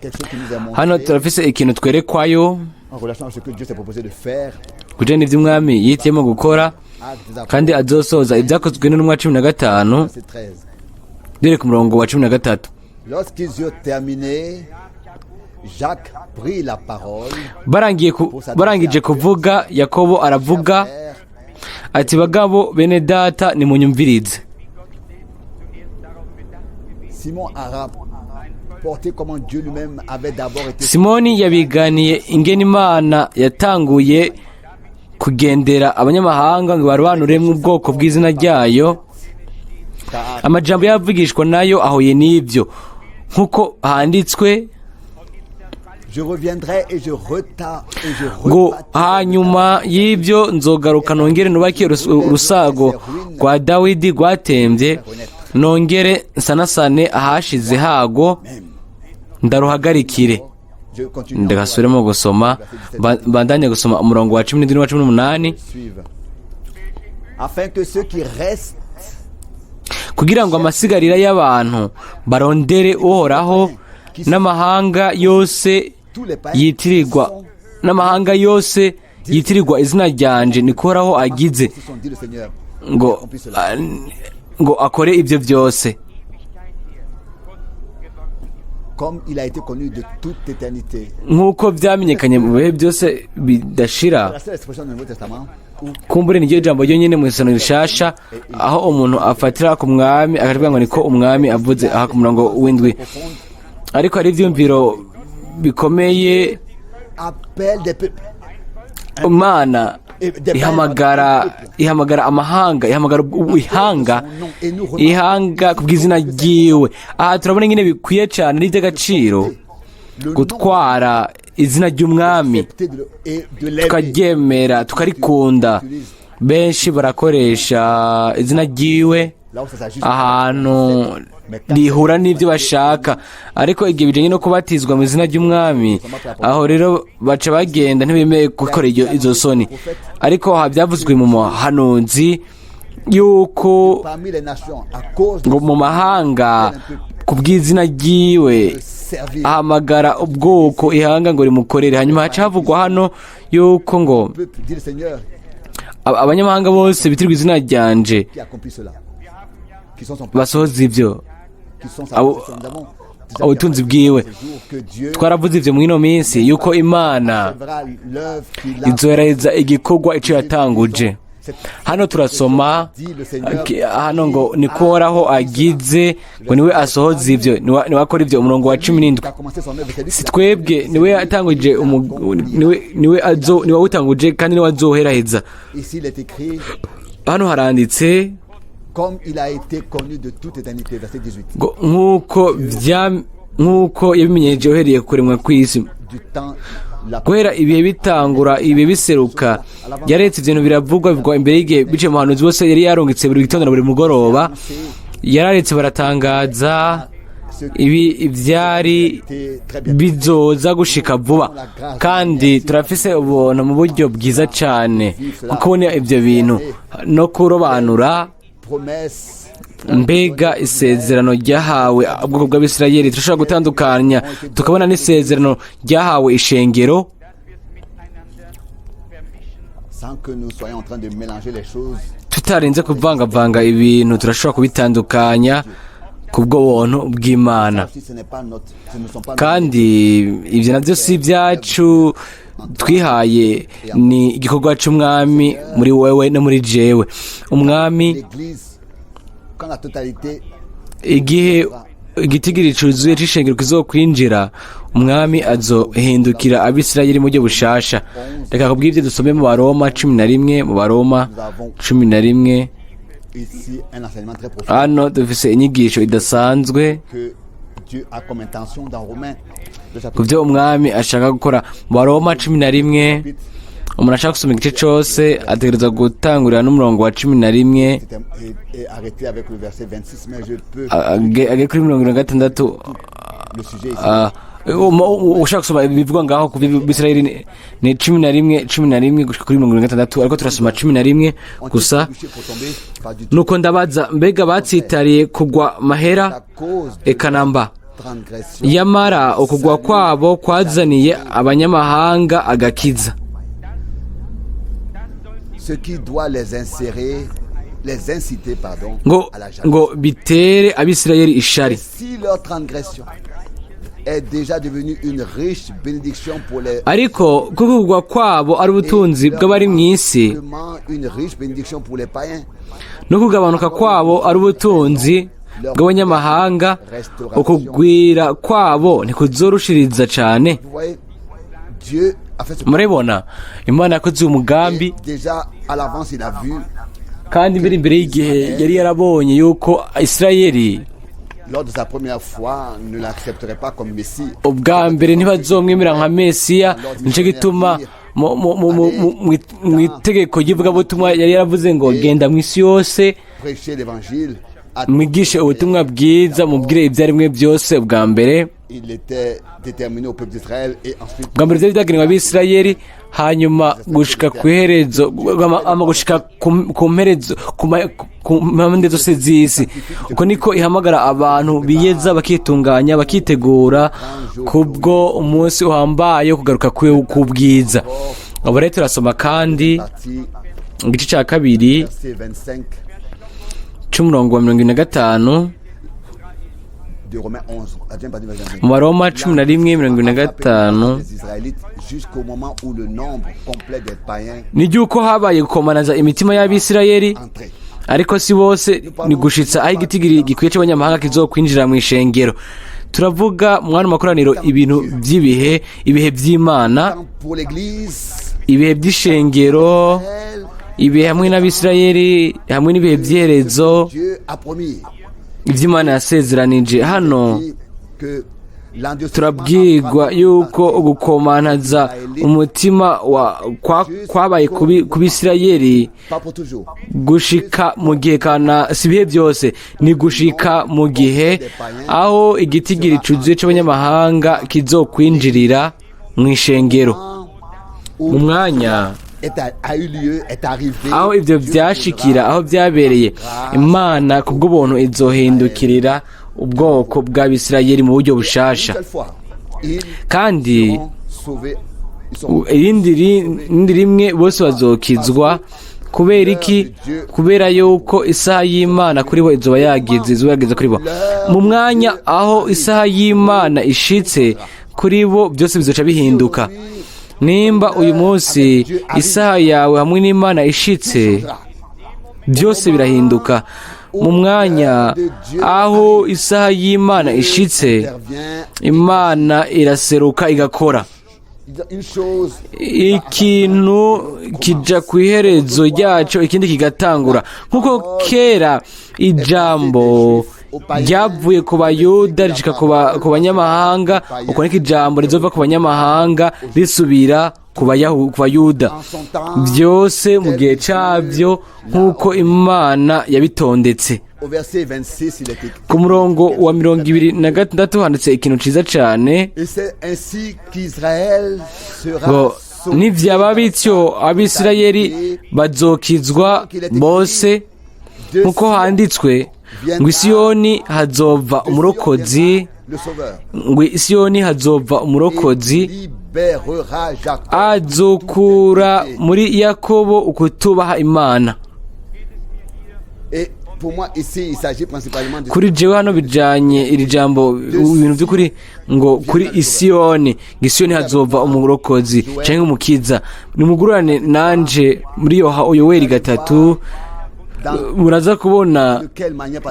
quelque chose qui nous est montré Hano turafise ikintu twerekwayo en relation à ce que Dieu s'est proposé de faire. kujana n'ivyo Umwami yihitiyemo gukora Actes des Apôtres, kandi azosoza. Ibyakozwe n'Intumwa 15, verset 13. duhere ku murongo wa 13. Lorsqu'ils eurent terminé, Jacques prit la parole. Barangije kuvuga, Yakobo aravuga Frères, ati: Bagabo bene data, nimunyumvirize. Simon a rapporté comment Dieu lui-même avait d'abord été Simoni yabiganiye ingene Imana yatanguye kugendera abanyamahanga ngo barobanuremwo ubwoko bw'izina ryayo. Car Amajambo y'abavugishwa nayo ahuye n'ibyo, nk'uko handitswe je reviendrai et je reta et je ngo: rebâtirai Hanyuma y'ibyo nzogaruka, nongere nubake urusago rwa Dawidi rwatembye, nongere nsanasane ahashize hago, ndaruhagarikire. Je continue. Ndagasubiremo gusoma, bandanye gusoma umurongo wa 17 n'uwa 18. Suivent. Afin que ceux qui restent Kugira ngo amasigarira y'abantu barondere Uhoraho, n'amahanga yose tous les païens yitirirwa sont, n'amahanga yose yitirirwa izina ryanje, niko Uhoraho agize, ce sont, dit le Seigneur, ngo accomplit cela. ngo akore ibyo byose. Comme il a été connu de toute éternité. Nk'uko byamenyekanye mu bihe byose bidashira. La seule expression du Nouveau Testament où Kumbure niryo jambo ryonyine mu isano rishasha aho umuntu afatira ku mwami akavuga ngo niko umwami avuze, aha ku murongo w'7. Profonde Ariko hari ibyumviro bikomeye. Appelle des peuples. Imana ihamagara amahanga, ihamagara ihanga, ihanga ku bw'izina ryiwe. Aha turabona ingene bikwiye cyane n'iby'agaciro Le nom gutwara izina ry'umwami, accepté et de l'aimer. tukaryemera, tukarikunda. Benshi barakoresha izina ryiwe Là où ça s'agit. ahantu rihura n'ibyo bashaka, ariko igihe bijanye no kubatizwa mu izina ry'umwami, aho rero baca bagenda, ntibemeye gukora izo soni. Ariko aha byavuzwe mu muhanuzi yuko Parmi les nations, à cause de ngo mu mahanga ku bw'izina ryiwe servir. ahamagara ubwoko, ihanga, ngo rimukorere. Hanyuma haca havugwa hano yuko ngo Peuple, dit le Seigneur, abanyamahanga bose bitirwa izina ryanje qui accomplit cela. Qui sont son peuple, basohoza ibyo qui sont sa possession. Nous avons déjà ubutunzi bwiwe. ce jour que Dieu Twaravuze ivyo mw'ino minsi yuko Imana achèvera l'œuvre qu'il a. izohereza igikorwa ico yatanguje. Hano turasoma hano ngo niko Uhoraho agize, ngo niwe asohoza ivyo, niwe akora ivyo, umurongo wa 17. Qui a commencé son œuvre, c'est lui Si qui l'a twebwe, niwe yatanguje niwe azo, niwe awutanguje kandi niwe azoheraheza. Ici, il est écrit Hano haranditse comme il a été connu de toute éternité, verset 18. ngo nk'uko yabimenyeje uhereye kuremwa kw'isi. Du temps, la Guhera ibihe bitangura, ibihe biseruka, yaretse ibintu biravugwa, bivugwa imbere y'igihe biciye mu bahanuzi bose yari yarungitse buri gitondo na buri mugoroba. Yararetse baratangaza ibi ibyari était très bien. bizoza gushika vuba. Kandi turafise ubuntu mu buryo bwiza cyane bwo kubona ibyo bintu no kurobanura. Promesse Mbega isezerano ryahawe ubwoko bw'Abisirayeli, turashobora gutandukanya tukabona n'isezerano ryahawe ishengero sans que nous soyons en train de mélanger les choses. Tutarinze kuvangavanga ibintu, turashobora kubitandukanya ku bw'ubuntu bw'Imana. Si ce n'est pas notre, ce ne sont pas Kandi ibyo nabyo si ibyacu twihaye, ni igikorwa cy'umwami muri wewe no muri jewe. Umwami l'Église, quand la totalité igihe igitigiri cuzuye c'ishengero kizokwinjira, umwami azohindukira Abisirayeli mu buryo bushasha. Reka kubw'ibyo dusome mu Baroma 11, mu Baroma 11. Ici un enseignement très profond Hano dufise inyigisho idasanzwe que Dieu a comme intention dans Romains, le ku chapitre byo umwami ashaka gukora mu Baroma 11. Umuntu ashaka gusoma igice cose ategereza gutangurira n'umurongo wa 11 et arrêter avec le verset 26, mais je peux age kuri 76. Le sujet ici. Ah, ushaka gusoma ibivugwa ngaho ku Bisirayeli ni 11 11 gushika kuri 76, ariko turasoma 11 Ont-ils gusa. trébuché pour tomber? Pas du tout. Nuko ndabaza, mbega batsitariye kugwa mahera? À cause de Eka namba. transgression. Yamara ukugwa kwabo kwazaniye abanyamahanga agakiza. Ce qui doit les insérer, les inciter, pardon, Ngo à la jalousie. ngo bitere Abisirayeli ishari. Si leur transgression est déjà devenue une riche bénédiction pour les Ariko kuko kugwa kwabo ari ubutunzi bw'abari mu isi, une riche bénédiction pour les païens, no kugabanuka kwabo ari ubutunzi bw'abanyamahanga, ukugwira kwabo ntikuzorushiriza cyane? Vous voyez, Dieu a fait ce Murabibona, Imana yakoze uyu mugambi. Et déjà à l'avance, il a vu Kandi mbere y'igihe yari yarabonye yuko Isirayeli lors de sa première fois ne l'accepterait pas comme Messie. ubwa mbere ntibazomwemera nka Mesiya. Nicyo gituma mu itegeko ry'ivugabutumwa yari yaravuze ngo genda mu isi yose, Prêcher l'évangile à mwigishe ubutumwa bwiza, mubwire ibyaremwe byose ubwa mbere. Il était déterminé au peuple d'Israël et ensuite Bwa mbere byari byagenewe Abisirayeli, hanyuma gushika ku iherezo, ama gushika ku mperezo, ku mpande zose z'isi. Uko niko ihamagara abantu biyeza, bakitunganya, bakitegura kubwo umunsi uhambaye wo kugaruka k'ubwiza. Ubu rero turasoma kandi partie igice cya kabiri verset 25 c'umurongo wa 75 de Romains 11. La deuxième partie, verset 25. Mu Baroma 11:25. Les Israélites jusqu'au moment où le nombre complet des païens Ni ry'uko habaye gukomanaza imitima y'Abisirayeli, entrait. ariko si bose, ni gushitsa aho igitigiri gikwiye c'abanyamahanga kizokwinjira mu ishengero. Turavuga mwana makoraniro ibintu by'ibihe, ibihe by'Imana, Tant pour l'Église, ibihe by'ishengero, elle, ibihe hamwe n'Abisirayeli, hamwe n'ibihe by'iherezo, Dieu a promis iby'Imana yasezeranije hano. que l'endurcissement Turabwirwa yuko ugukomanaza umutima kwabaye ku Bisirayeli pas pour toujours. gushika mu gihe kana si ibihe byose, ni gushika mu gihe aho igitigiri cuzuye c'abanyamahanga kizokwinjirira mu ishengero. Mu mwanya A eu lieu, est arrivé. aho ibyo byashikira, aho byabereye, Imana kubw'ubuntu izohindukirira ubwoko bw'Abisirayeli mu buryo bushasha. Une seule fois, ils Kandi seront sauvés. Ils seront irindi rimwe bose bazokizwa. Kubera iki? Kubera yuko isaha y'Imana kuri bo izoba yageze, izoba yageze kuri bo. Mu mwanya aho isaha y'Imana ishitse kuri bo, byose bizoca bihinduka. Nimba uyu munsi isaha yawe hamwe n'Imana ishitse, byose birahinduka. Mu mwanya aho isaha y'Imana ishitse, intervient. Imana iraseruka, igakora. Une chose Ikintu kija ku iherezo ryaco, ikindi kigatangura. Nk'uko kera ijambo ryavuye ku Bayuda rishika ku banyamahanga, uko niko ijambo rizova ku banyamahanga risubira ku Bayuda. En son temps, Byose mu gihe cabyo, nk'uko Imana yabitondetse. Au verset 26, il est écrit. Ku murongo wa 26 handitse ikintu ciza cane. Et c'est ainsi qu'Israël sera Ngo sauvé. nivyaba bityo, Abisirayeli bazokizwa bose, De nk'uko Sion handitswe ngo Isiyoni hazova umurokozi, le sauveur. ngo Isiyoni hazova umurokozi, Libérera Jacob. Azokura muri Yakobo ukutubaha Imana. Et pour moi, ici, il s'agit principalement de Kuri jewe hano bijanye iri jambo, ibintu by'ukuri, ngo kuri Isiyoni, ngo Isiyoni hazova umurokozi canke umukiza. Nimugurane nanje muri Yoweri 3, dans muraza kubona de quelle manière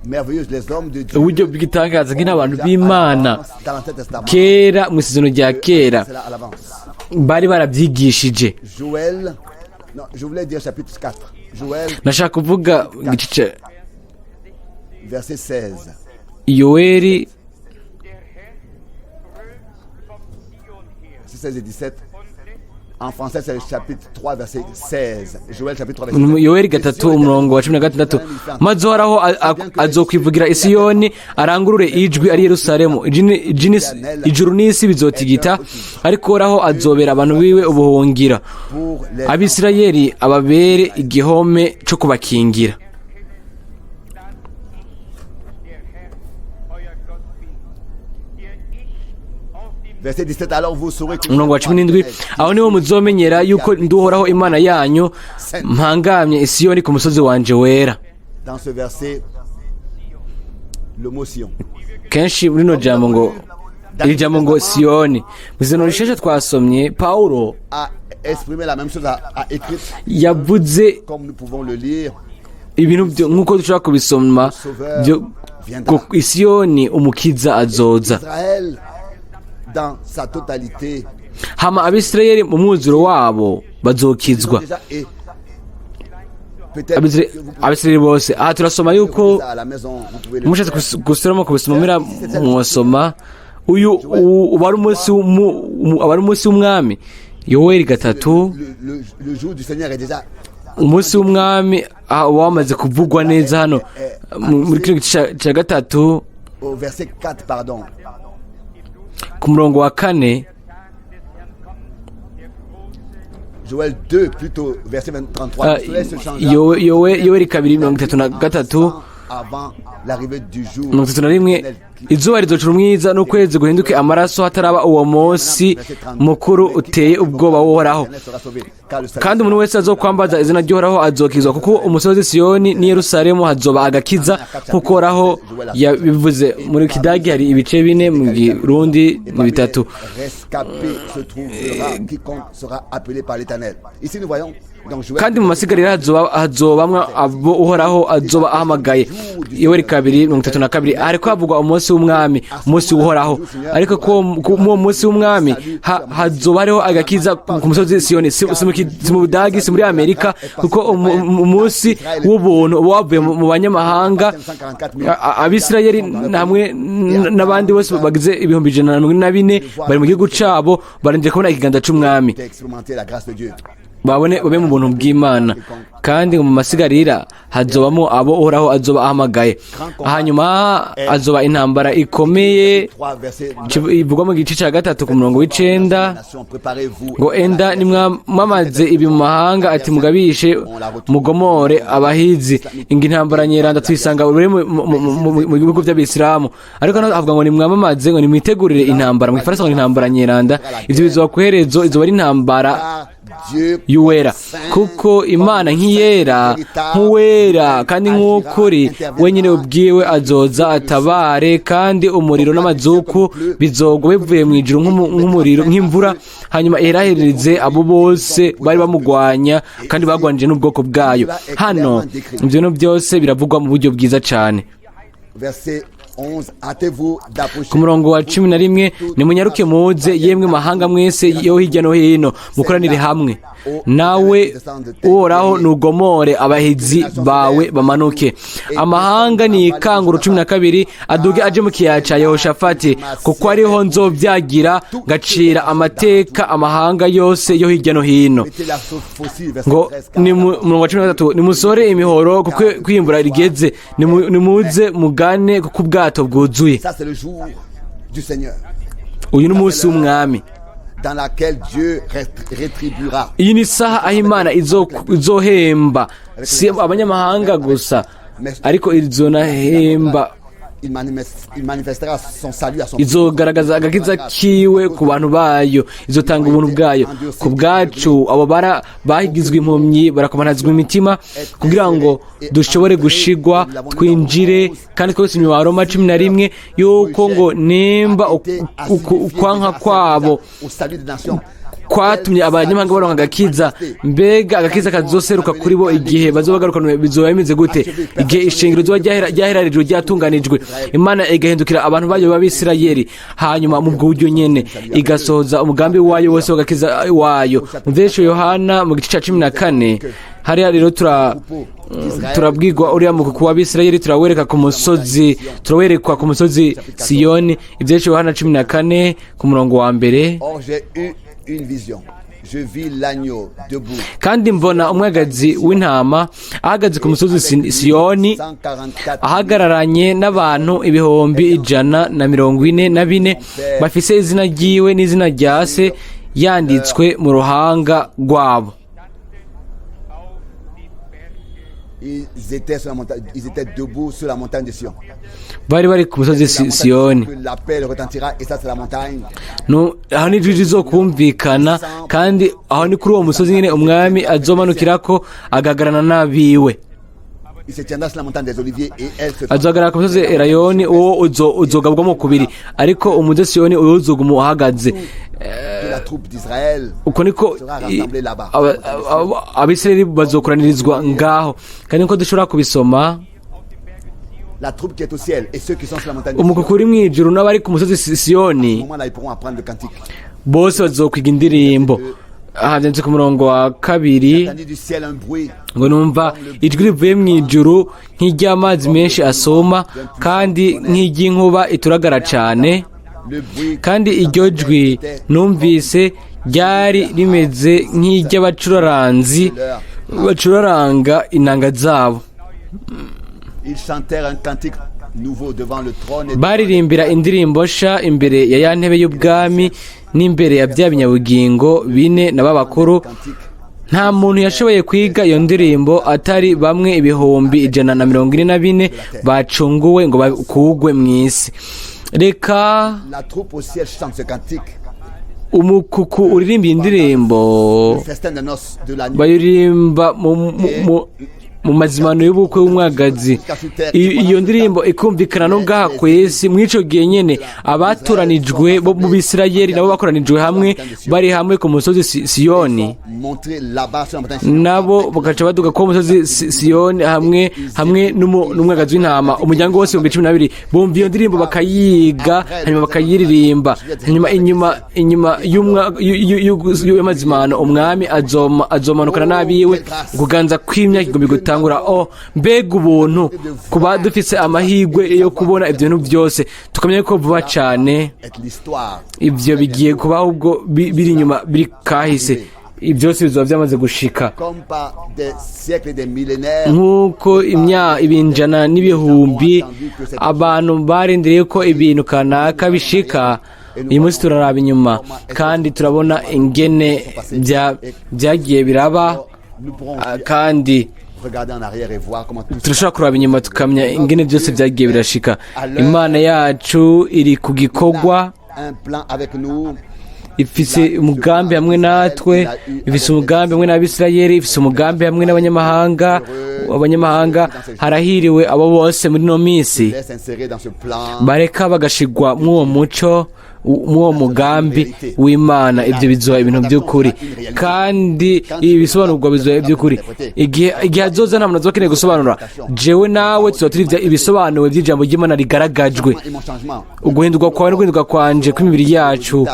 merveilleuse les hommes de Dieu uburyo bw'igitangaza nk'abantu b'Imana dans l'Ancien Testament kera mu isezerano rya kera cela à l'avance. bari barabyigishije. Joël, non, je voulais dire chapitre 4. Joël, Nashaka kuvuga igice verset 16. Yoweri Verset 16 et 17. En français, c'est le chapitre 3, verset 16. Joël, chapitre 3, verset 16. Yoweri 3, umurongo wa 16: Maze Uhoraho azokwivugira Isiyoni, arangurure ijwi ari Yerusalemu. Ijuru n'isi bizotigita, ariko Uhoraho azobera abantu biwe ubuhungira, Pour les Abisirayeli ababere igihome co kubakingira. Der Herr, euer Gott bin, der ich auf dem Verset 17, alors vous saurez que Umurongo wa 17: Aho niho muzomenyera yuko ndi Uhoraho Imana yanyu, mpangamye Isiyoni ku musozi wanje wera. Dans ce verset, le mot Sion. Kenshi muri rino jambo ngo, iri jambo ngo Siyoni, mu isezerano rishasha twasomye, Pawulo A exprimé la même chose, a écrit, yavuze comme nous pouvons le lire. ibintu nk'uko dushobora kubisoma byo ngo Isiyoni umukiza azoza. Israël, dans sa totalité, Hama Abisirayeli mu mwuzuro wabo bazokizwa. déjà, et peut-être que vous pouvez Abisirayeli bose, aha turasoma yuko ça à la maison, vous pouvez le mushatse faire. gusubiramo kubisoma mura mwosoma uyu uba ari umunsi aba ari umunsi w'Umwami. Yoweri 3. Le jour du Seigneur est déjà Umunsi w'Umwami uba wamaze kuvugwa neza hano muri kino gice ca gatatu. Au verset 4, pardon. Ku murongo wa 4. Joël 2, plutôt, verset 33. Le soleil se changera Yoweri 2:33. avant l'arrivée du jour. 31: izuba rizocura umwiza n'ukwezi guhinduke amaraso, hataraba uwo munsi mukuru uteye ubwoba w'Uhoraho. Kandi umuntu wese azokwambaza izina ry'Uhoraho azokizwa, kuko umusozi Siyoni n'i Yerusalemu hazoba agakiza, nk'uko Uhoraho yabivuze. Muri Kidagi hari ibice bine, mu Kirundi ni bitatu. Rescapé se trouvera quiconque sera appelé par l'Éternel. Ici nous voyons dans Joël Kandi mu masigarira hazobamwo abo Uhoraho azoba ahamagaye. Yoweri 2:32, hariko havugwa umunsi w'Umwami, umunsi w'Uhoraho. Ariko ko mu uwo munsi w'Umwami hazoba hariho agakiza ku musozi Siyoni. Si mu Budagi, si muri Amerika, kuko umunsi w'ubuntu uba wavuye mu banyamahanga. Abisirayeli hamwe n'abandi bose bagize 144,000 bari mu gihugu cabo, barindiriye kubona ikiganza c'Umwami, d'expérimenter la grâce de Dieu. babone babe mu buntu bw'Imana. Kandi ngo mu masigarira hazobamo abo Uhoraho azoba ahamagaye. Hanyuma azoba intambara ikomeye 3 verset ivugwa mu gice cya 3 ku murongo w'9, Nation, préparez-vous. ngo enda nimwamamaze ibi mu mahanga, ati mugabishe, mugomore abahizi. Inga intambara nyeranda tuyisanga buri mu bihugu by'Abisilamu. Ariko hano avuga ngo nimwamamaze, ngo nimwitegurire intambara. Mu Gifaransa ngo ni intambara nyeranda. Ivyo bizoba ku iherezo, izoba ari intambara Car Dieu y'uwera, kuko Imana nk'iyera, nk'uwera kandi nk'ukuri wenyine ubwiwe azoza atabare. Kandi umuriro n'amazuku bizogwa bivuye mu ijuru nk'umuriro, nk'imvura, hanyuma iherahereze abo bose bari bamugwanya kandi bagwanije n'ubwoko bwayo. Hano ibyo bintu byose biravugwa mu buryo bwiza cyane. Verset 11, hâtez-vous d'approcher. Ku murongo wa 11: nimunyaruke muze, yemwe mahanga mwese yo hirya no hino, mukoranire hamwe. Nawe Uhoraho, nugomore abahizi bawe bamanuke. Amahanga ni ikanguro. 12: aduge aje mu kiyaya ca Yehoshafati, kuko ariho nzovyagira ngacira amateka amahanga yose yo hirya no hino. Mettez la faucille, verset Ngo 13. ni murongo wa 13: nimusore imihoro kuko kwimbura rigeze. Nimuze mugane kuko ubwato bwuzuye. Ça, c'est le jour du Seigneur, Uyu ni umunsi w'Umwami dans laquelle Dieu rétribuera. Iyi ni isaha aho Imana izohemba, si abanyamahanga gusa, ariko izonahemba. Il manifestera son salut à son Izogaragaza agakiza kiwe ku bantu bayo, izotanga ubuntu bwayo ku bwacu. Abo bara bahigizwe impumyi, barakomanazwa imitima kugira ngo dushobore gushigwa twinjire. Kandi twese inyuma wa Roma 11, yuko ngo nimba ukwanka kwabo au salut des nations. kwatumye abanyamahanga baronka agakiza, mbega agakiza kazoseruka kuri bo igihe bazoba bagarukanwe bizoba bimeze gute? Igihe ishingiro rizoba ryaherarijwe, ryatunganijwe, Imana igahindukira abantu bayo b'Abisirayeli, hanyuma mu bwo buryo nyene igasohoza umugambi wayo wose w'agakiza wayo. Mu vyesho Yohana mu gice ca 14, hariya rero turabwirwa uriya mukuku w'Abisirayeli, turawereka ku musozi, turawerekwa ku musozi Siyoni. Ivyesho Yohana 14 ku murongo wa 1. Or, j'ai eu une vision. Je vis l'agneau debout. Kandi mbona umwagazi w'intama ahagaze ku musozi Siyoni, 144 ahagararanye n'abantu 144,000, bafise izina ryiwe n'izina rya Se yanditswe mu ruhanga rwabo. Ils étaient sur la montagne, ils étaient debout sur la montagne de Sion. Bari ku musozi La montagne Siyoni. Que l'appel retentira et ça, c'est la montagne. Aho ni ijwi rizokumvikana, kandi aho ni kuri uwo musozi nyine Umwami azomanukirako agahagararana n'abiwe. Il se tiendra sur la montagne des Oliviers et elle se Azohagarara ku musozi Erayoni, uwo uzogabwamo kubiri, ariko umusozi Siyoni uwo uzoguma uhagaze. De la troupe d'Israël Uko niko sera rassemblée là-bas. Abisirayeli bazokoranirizwa ngaho. Kandi niko dushobora kubisoma, La troupe qui est au ciel et ceux qui sont sur la montagne de Sion. Umukuku uri mw'ijuru n'abari ku musozi Siyoni À ce moment-là, ils pourront apprendre le cantique. bose bazokwiga indirimbo. Aha byanditse ku murongo wa 2, J'ai entendu du ciel un bruit ngo numva ijwi rivuye mu ijuru nk'iry'amazi menshi asoma, kandi nk'iry'inkuba ituragara cyane. Le bruit Kandi iryo jwi numvise ryari rimeze nk'iry'abacuraranzi bacuraranga inanga zabo. Ils chantèrent un cantique nouveau devant le trône et Baririmbira indirimbo sha imbere ya ya ntebe y'ubwami n'imbere ya bya binyabugingo bine na b'abakuru. Cantique. Nta muntu yashoboye kwiga iyo ndirimbo atari bamwe 144,000 bacunguwe ngo bakugwe mu isi. Reka La troupe au ciel chante ce cantique. umukuku uririmba iyi ndirimbo. Le festin de noces de l'agneau. Bayiririmba mu mazimano y'ubukwe w'umwagazi. Iyo ndirimbo ikumvikana no ngaha ku isi. Muri ico gihe nyene, abatoranijwe bo mu Bisirayeli nabo bakoranijwe hamwe, bari hamwe ku musozi Siyoni. Montré là-bas sur la montagne. Nabo bagaca baduga ku musozi Siyoni hamwe n'umwagazi w'intama. Umuryango wose 12,000 bumva iyo ndirimbo, bakayiga, hanyuma bakayiririmba. Hanyuma inyuma y'amazimano, umwami azomanukana n'abiwe, kuganza kw'imyaka 1000 gutangura. Oh, mbega ubuntu kuba dufise amahirwe yo kubona ibyo bintu byose, tukamenya ko vuba cane Est l'histoire. ivyo bigiye kubaho. Ubwo biri inyuma, biri kahise, byose bizoba byamaze gushika. Comme par des siècles et des millénaires. Nk'uko ibinjana n'ibihumbi abantu barindiriye ko ibintu kanaka bishika, uyu munsi turaraba inyuma kandi turabona ingene byagiye biraba. Nous pourrons Kandi regarder en arrière et voir comment tout turashobora kuraba inyuma tukamenya ingene byose byagiye birashika. Imana yacu iri ku gikorwa. Un plan avec nous. Ifise umugambi hamwe natwe, ifise umugambi hamwe n'Abisirayeli, ifise umugambi hamwe n'abanyamahanga. Abanyamahanga, harahiriwe abo bose muri ino minsi Laisse insérer dans ce plan. bareka bagashigwa mw'uwo muco, mw'uwo mugambi w'Imana. Ibyo bizoba ibintu by'ukuri, kandi ibi bisobanurwa bizoba iby'ukuri igihe azoza. Nta muntu azokeneye gusobanura. Jewe nawe tuzoba turi ibisobanuwe by'ijambo ry'Imana rigaragajwe. Et mon changement. Uguhinduka kwawe n'uguhinduka kwanje kw'imibiri yacu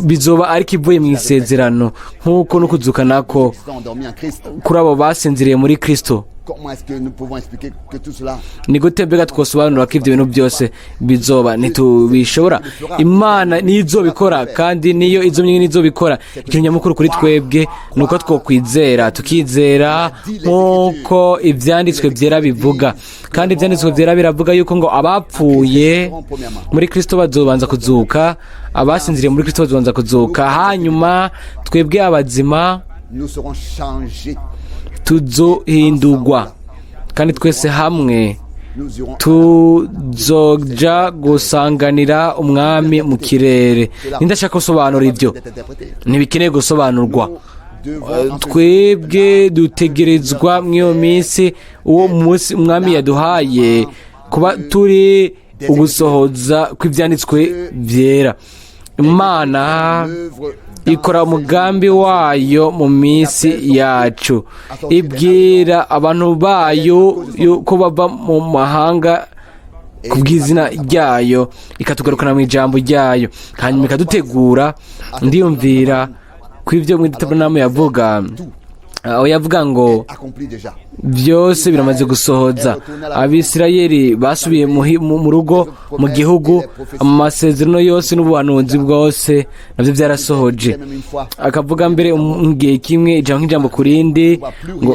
bizoba ariko ivuye mu isezerano, nk'uko no kuzuka nako Qui sont endormis en Christ. kuri abo basinziriye muri Kristo. Comment est-ce que nous pouvons expliquer que tout cela Ni gute mbega twosobanura ko ibyo bintu byose bizoba? Ntitubishobora. Imana niyo izobikora, kandi niyo izo nyine izobikora. Ikintu nyamukuru kuri twebwe ni uko twokwizera, tukizera nk'uko ibyanditswe byera bivuga. Kandi ibyanditswe byera biravuga yuko ngo abapfuye muri Kristo bazobanza kuzuka, abasinziriye muri Kristo bazobanza kuzuka, hanyuma twebwe abazima nous serons changés? tuzohindurwa, kandi twese hamwe Nous irons tuzoja gusanganira umwami mu kirere. Nindashaka gusobanura ibyo? d'être interprété. Ntibikeneye gusobanurwa. Nous devons en ce Twebwe dutegerezwa mw'iyo minsi, uwo munsi umwami yaduhaye, kuba turi ugusohoza kw'ibyanditswe byera. Imana œuvre ikora umugambi wayo mu minsi yacu, ibwira abantu bayo ko bava mu mahanga ku bw'izina ryayo, ikatugarukana mu ijambo ryayo, hanyuma ikadutegura. Ndiyumvira ko ibyo mwidatabonamu yavuga, aho yavuga ngo accompli déjà. byose biramaze gusohoza. Abisirayeli basubiye mu rugo, mu gihugu. Amasezerano yose n'ubuhanuzi bwose nabyo byarasohoje. Même une fois, Akavuga mbere mu gihe kimwe, ijambo nk'ijambo ku rindi,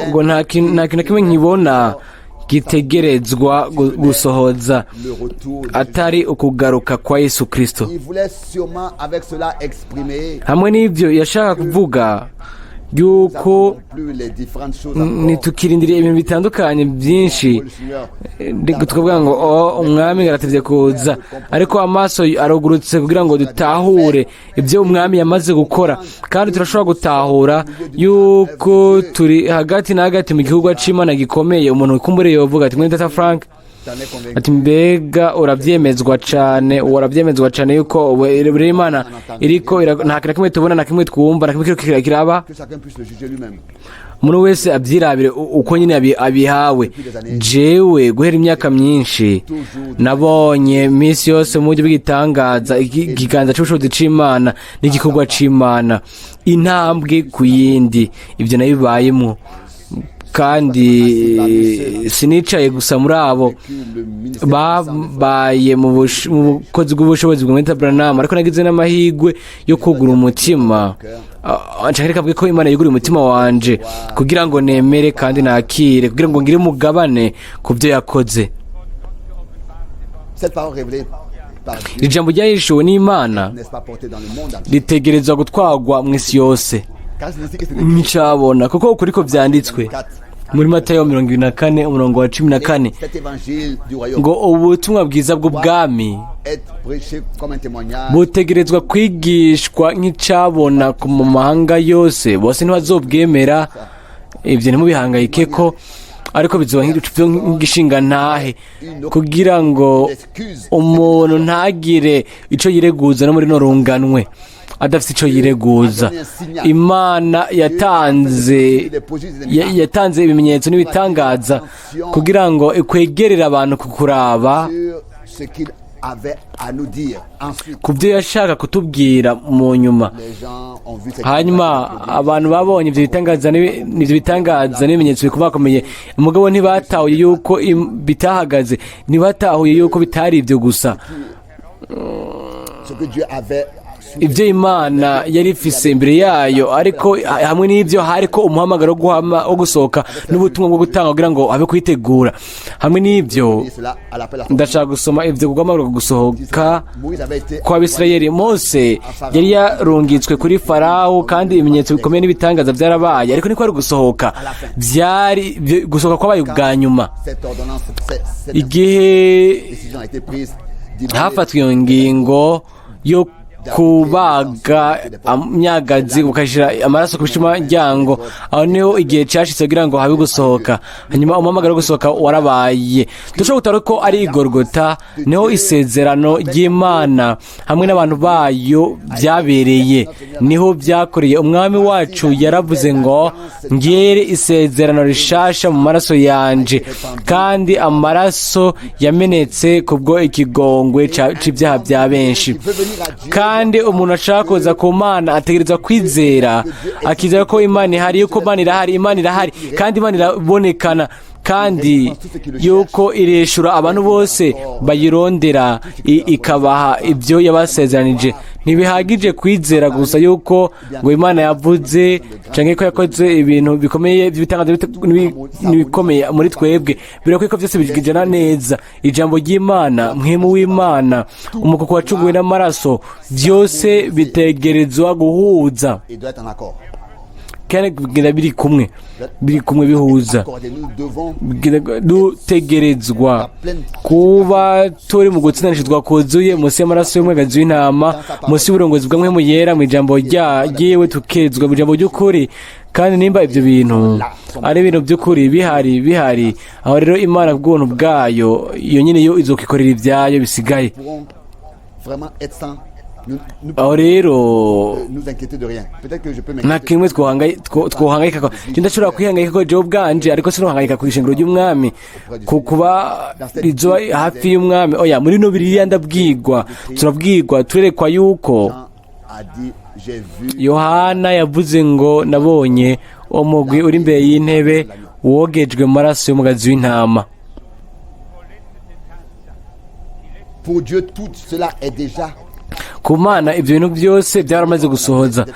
ngo nta kintu na kimwe nkibona gitegerezwa gusohoza le retour de atari ukugaruka kwa Yesu Kristo. Il voulait sûrement avec cela exprimer Hamwe n'ibyo yashaka kuvuga yuko plus les différentes choses encore. ntitukirindiriye ibintu bitandukanye byinshi. Le Seigneur Tukavuga ngo: "Oh, umwami aratevye kuza," ariko amaso arugurutse kugira ngo dutahure ibyo umwami yamaze gukora. Kandi turashobora gutahura yuko turi hagati na hagati mu gihugu c'Imana gikomeye. Umuntu kumbure yovuga ati: "Mwene data Frank," t'en es convaincu. ati: "Mbega uravyemezwa cane, uravyemezwa cane yuko rero Imana iriko nta kintu na kimwe tubona, na kimwe twumva, na kimwe kiriko kiraba?" Que chacun puisse le juger lui-même. Umuntu wese abyirabire uko nyine abihawe. Jewe guhera imyaka myinshi nabonye iminsi yose mu buryo bw'igitangaza ikiganza c'ubushobozi c'Imana n'igikorwa c'Imana, intambwe ku yindi. Ibyo nabibayemo, kandi sinicaye gusa muri abo Que le ministère babaye mu bukozi bw'ubushobozi bwa Mwene Branham, ariko nagize n'amahirwe yo kugura umutima. Nshaka reka mvuge ko Imana yuguriye umutima wanje kugira ngo nemere kandi nakire, kugira ngo ngire umugabane ku byo yakoze. Cette parole révélée par Dieu, Ijambo ryahishuwe n'Imana n'est-ce pas, portée dans le monde entier. ritegerezwa gutwarwa mu isi yose Car c'est ainsi que c'est écrit. nk'icabona, kuko ukuri ko vyanditswe muri Matayo 24 umurongo wa 14 Cet évangile du royaume ngo ubutumwa bwiza bw'ubwami est prêché comme un témoignage butegerezwa kwigishwa nk'icabona ku mu mahanga yose. Bose ntibazobwemera, ibyo ntimubihangayike ko, ariko bizoba nk'igishingantahe kugira ngo umuntu ntagire ico yireguza no muri no runganwe adafite ico yireguza. Imana yatanze ibimenyetso n'ibitangaza kugira ngo ikwegerere abantu ku kuraba sur ce qu'il avait à nous dire. Ensuite, ku byo yashaka kutubwira mu nyuma. les gens ont vu ces Hanyuma abantu babonye ibyo bitangaza n'ibimenyetso bikomakomeye, umugabo ntibatahuye yuko bitahagaze, ntibatahuye yuko bitari ibyo gusa. Ce que Dieu avait sous Ibyo Imana yari ifise imbere yayo, ariko hamwe n'ibyo hariko umuhamagaro wo wo gusohoka n'ubutumwa bwo gutanga kugira ngo habe kwitegura hamwe n'ibyo. Et cela à l'appel à son Ndashaka gusoma ibyo guhamagara gusohoka Moïse avait été kw'Abisirayeli. Mose yari yarungitswe kuri Farawo, kandi ibimenyetso bikomeye n'ibitangaza byarabaye, ariko niko ari gusohoka, byari gusohoka kwabaye ubwa nyuma. Cette ordonnance, cette Igihe décision a été prise d'immoler hafatwa iyo ngingo yo kubaga imyagazi ukashyira amaraso ku bishimaryango, aho niho igihe cyashitse kugira ngo habe gusohoka. Hanyuma umuhamagaro wo gusohoka warabaye. Dushobora gutara ko ari Igorogota, niho isezerano ry'Imana hamwe n'abantu bayo byabereye, niho byakoreye. Umwami wacu yaravuze ngo: "Ngere isezerano rishasha mu maraso yanje", kandi amaraso yamenetse kubwo ikigongwe c'ibyaha bya benshi. Kandi umuntu ashaka kuza ku Mana ategerezwa kwizera, akizera ko Imana ihari, yuko Imana irahari, Imana irahari kandi Imana irabonekana, kandi yuko ireshura abantu bose bayirondera, ikabaha ibyo yabasezeranije. Ntibihagije kwizera gusa yuko ngo Imana yavuze canke ko yakoze ibintu bikomeye by'ibitangaza n'ibikomeye muri twebwe. Birakwiye ko byose bijana neza: ijambo ry'Imana, mpwemu w'Imana, umukoko wacunguwe n'amaraso, byose bitegerezwa guhuza et doit être en accord. kandi bigenda biri kumwe, biri kumwe, bihuza. Accordé, nous devons Dutegerezwa kuba turi mu gutsindanishizwa kuzuye munsi y'amaraso y'umwagazi w'intama, munsi y'uburongozi bwa Mpwemu Yera, mu ijambo ryiwe, tukezwa mu ijambo ry'ukuri. Kandi nimba ibyo bintu ari ibintu by'ukuri bihari bihari aho rero, Imana bw'ubuntu bwayo iyo nyine yo izokikorera ibyayo bisigaye. Pourrons vraiment être sans nous, nous, Aho rero nous inquiéter de rien. Peut-être que je peux nta m'inquiéter. kimwe twohangayika ko je ndashobora kwihangayika ko jewe ubwanje, ariko sinohangayika ku ishengero ry'umwami, ku kuba rizoba hafi y'umwami. Oya, muri no biriya ndabwirwa, turabwirwa, turerekwa yuko Jean a dit: "J'ai vu Yohana yavuze ngo: "Nabonye umugwi uri imbere y'intebe wogejwe mu maraso y'umugazi w'intama." Pour Dieu, tout cela est déjà Ku Mana ibyo bintu byose byaramaze gusohoza.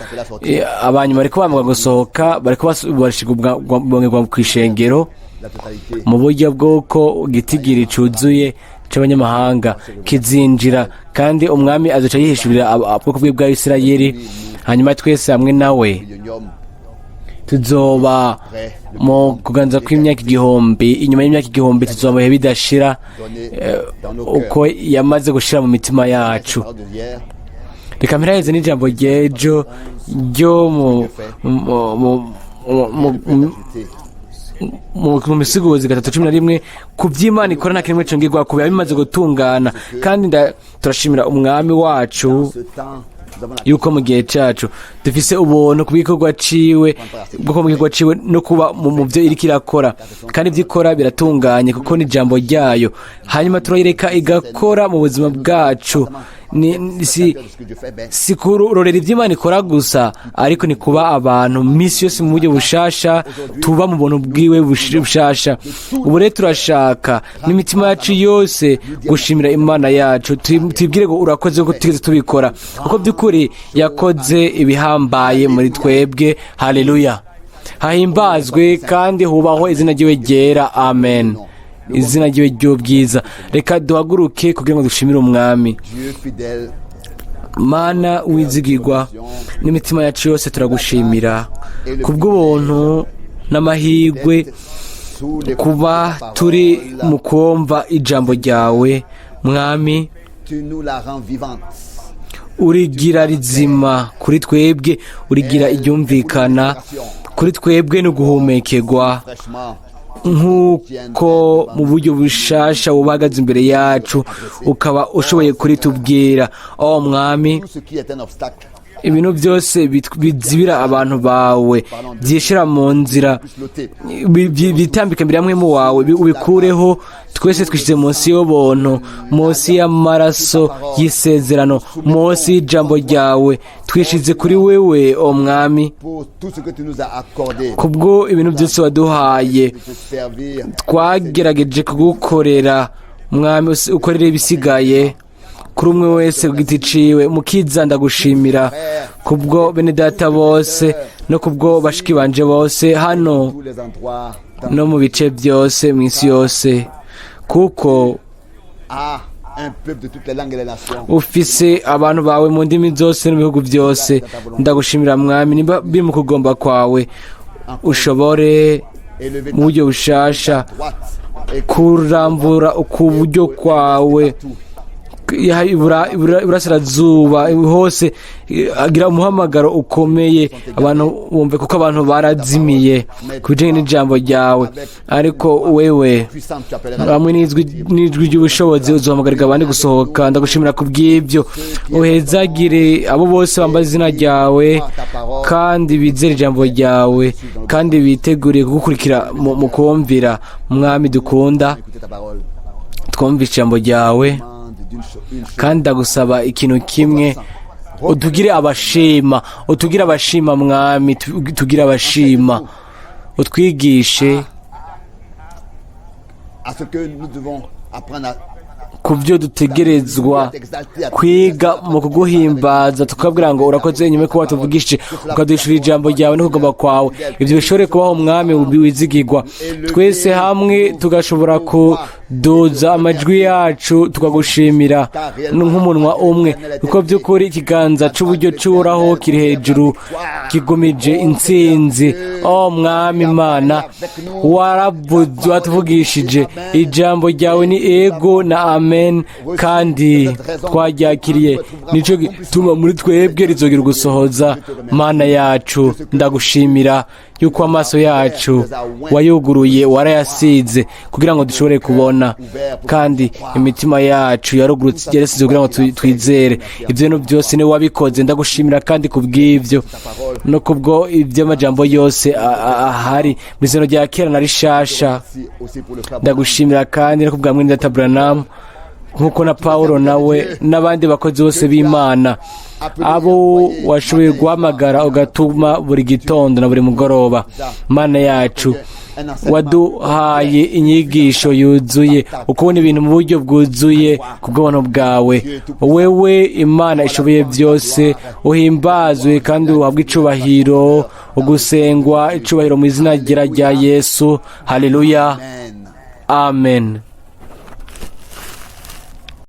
Abanyuma bariko bamaga gusohoka, bariko bashigwa ku ishengero la totalité. mu buryo bw'uko igitigiri cuzuye c'abanyamahanga kizinjira, kandi umwami azoca yihishurira ubwoko bwe bwa Isirayeli. Hanyuma twese hamwe nawe Millénium. tuzoba mu kuganza kw'imyaka 1000. Inyuma y'imyaka 1000 tuzoba mu bihe bidashira, Donné dans nos cœurs. uko yamaze gushira mu mitima yacu. Parole de hier, Reka mpiraheze n'ijambo ry'ejo ryo ajouter. mu Misiguzi 3:11: ku by'Imana ikora nta kimwe congegwa ku biba bimaze gutungana. Kandi turashimira umwami wacu Ce temps, nous avons la yuko mu gihe cacu dufise ubuntu ku bw'igikorwa ciwe, bwo kuba mu gikorwa ciwe no kuba mu byo iriko irakora. Kandi ibyo ikora biratunganye kuko ni ijambo ryayo. Hanyuma turayireka igakora mu buzima bwacu. Ni, si de ce que Dieu fait, ben, si kurorera ibyo Imana ikora gusa, ariko ni kuba abantu misi yose mu buryo bushasha, tuba mu buntu bwiwe bushasha. Ubu rero turashaka n'imitima yacu yose gushimira Imana yacu. Tubwire ngo: "Urakoze ko tugeze tubikora", kuko by'ukuri yakoze ibihambaye muri twebwe. Haleluya, hahimbazwe kandi hubahwe izina ryiwe ryera. Amen. Izina ryiwe ry'ubwiza. Reka duhaguruke kugira ngo dushimire Umwami. Dieu fidèle, Mana wizigirwa, n'imitima yacu yose turagushimira kubw'ubuntu n'amahirwe sous les kuba turi mu kumva ijambo ryawe, Mwami. Tu nous la rends vivante. Urigira rizima kuri twebwe, urigira iryumvikana kuri twebwe no guhumekerwa Fraîchement, nk'uko mu buryo bushasha wubahagaze imbere yacu, ukaba ushoboye kuritubwira, oh Mwami. Tout ce qui est un obstacle Ibintu byose bizibira abantu bawe, byishyira mu nzira, puisse l'ôter. Bitambika imbere ya mu wawe, ubikureho. Twese twishyize munsi y'ubuntu, munsi y'amaraso y'isezerano, munsi y'ijambo ryawe. Twishyize kuri wewe, o Mwami, Pour tout ce que tu nous as accordé, kubwo ibintu byose waduhaye. de te servir. Twagerageje kugukorera, Mwami, ukorere ibisigaye kuri umwe wese ku giti ciwe. Mukiza, ndagushimira kubwo bene data bose no kubwo bashiki banje bose hano Tous les endroits, dans- no mu bice byose mu isi yose, kuko à un peuple de toutes les langues et les nations. ufise abantu bawe mu ndimi zose no mu bihugu byose. Ndagushimira, Mwami. Nimba biri mu kugomba kwawe, ushobore Élever mu buryo bushasha ta droite et kurambura ukuburyo kwawe tout. Iburasirazuba hose, agira umuhamagaro ukomeye, abantu bumve, kuko abantu barazimiye ku bijyanye n'ijambo ryawe. Ariko wewe Puissante, tu appelleras hamwe n'ijwi ry'ubushobozi uzohamagarira abandi gusohoka. Ndagushimira ku bw'ibyo. Uhezagire abo bose bambaye izina ryawe kandi bizere ijambo ryawe kandi biteguriye kugukurikira mu kumvira. Mwami dukunda, écouter ta parole. twumve ijambo ryawe. Demande une chose. Kandi ndagusaba ikintu kimwe: utugire abashima, utugire abashima, Mwami, tugire abashima, utwigishe À ce que nous devons apprendre à ku byo dutegerezwa kwiga mu kuguhimbaza, tukabwira ngo urakoze inyuma yo kuba watuvugishije, ukaduhishurira ijambo ryawe no kugomba kwawe. Ibyo bishobore kubaho, Mwami wizigirwa, twese hamwe tugashobora kuduza amajwi yacu tukagushimira nk'umunwa umwe, kuko by'ukuri ikiganza cy'uburyo cy'Uhoraho kiri hejuru, kigumije intsinzi. Oh Mwami Imana, waravuze, watuvugishije, ijambo ryawe ni ego na amen, kandi twaryakiriye. Nicyo gituma muri twebwe rizogera gusohoza. Mana yacu, ndagushimira yuko amaso yacu wayuguruye, warayasize kugira ngo dushobore kubona, kandi imitima yacu yarugurutse, yarasize kugira ngo twizere. Ibyo bintu byose niwe wabikoze. Ndagushimira kandi ku bw'ibyo no kubwo iby'amajambo yose ahari mu izina rya kera na rishasha. Merci aussi pour le frère. Ndagushimira kandi no kubwa mwene data Branham, nk'uko na Paul nawe n'abandi bakozi bose b'Imana, abo washoboye guhamagara ugatuma buri gitondo na buri mugoroba. Mana yacu, waduhaye inyigisho yuzuye, ukubona ibintu mu buryo bwuzuye ku bw'ubuntu bwawe. Wewe Imana ishoboye byose, uhimbazwe kandi uhabwe icubahiro, ugusengwa, icubahiro mu izina ryera rya Yesu. Haleluya. Amen. Amen.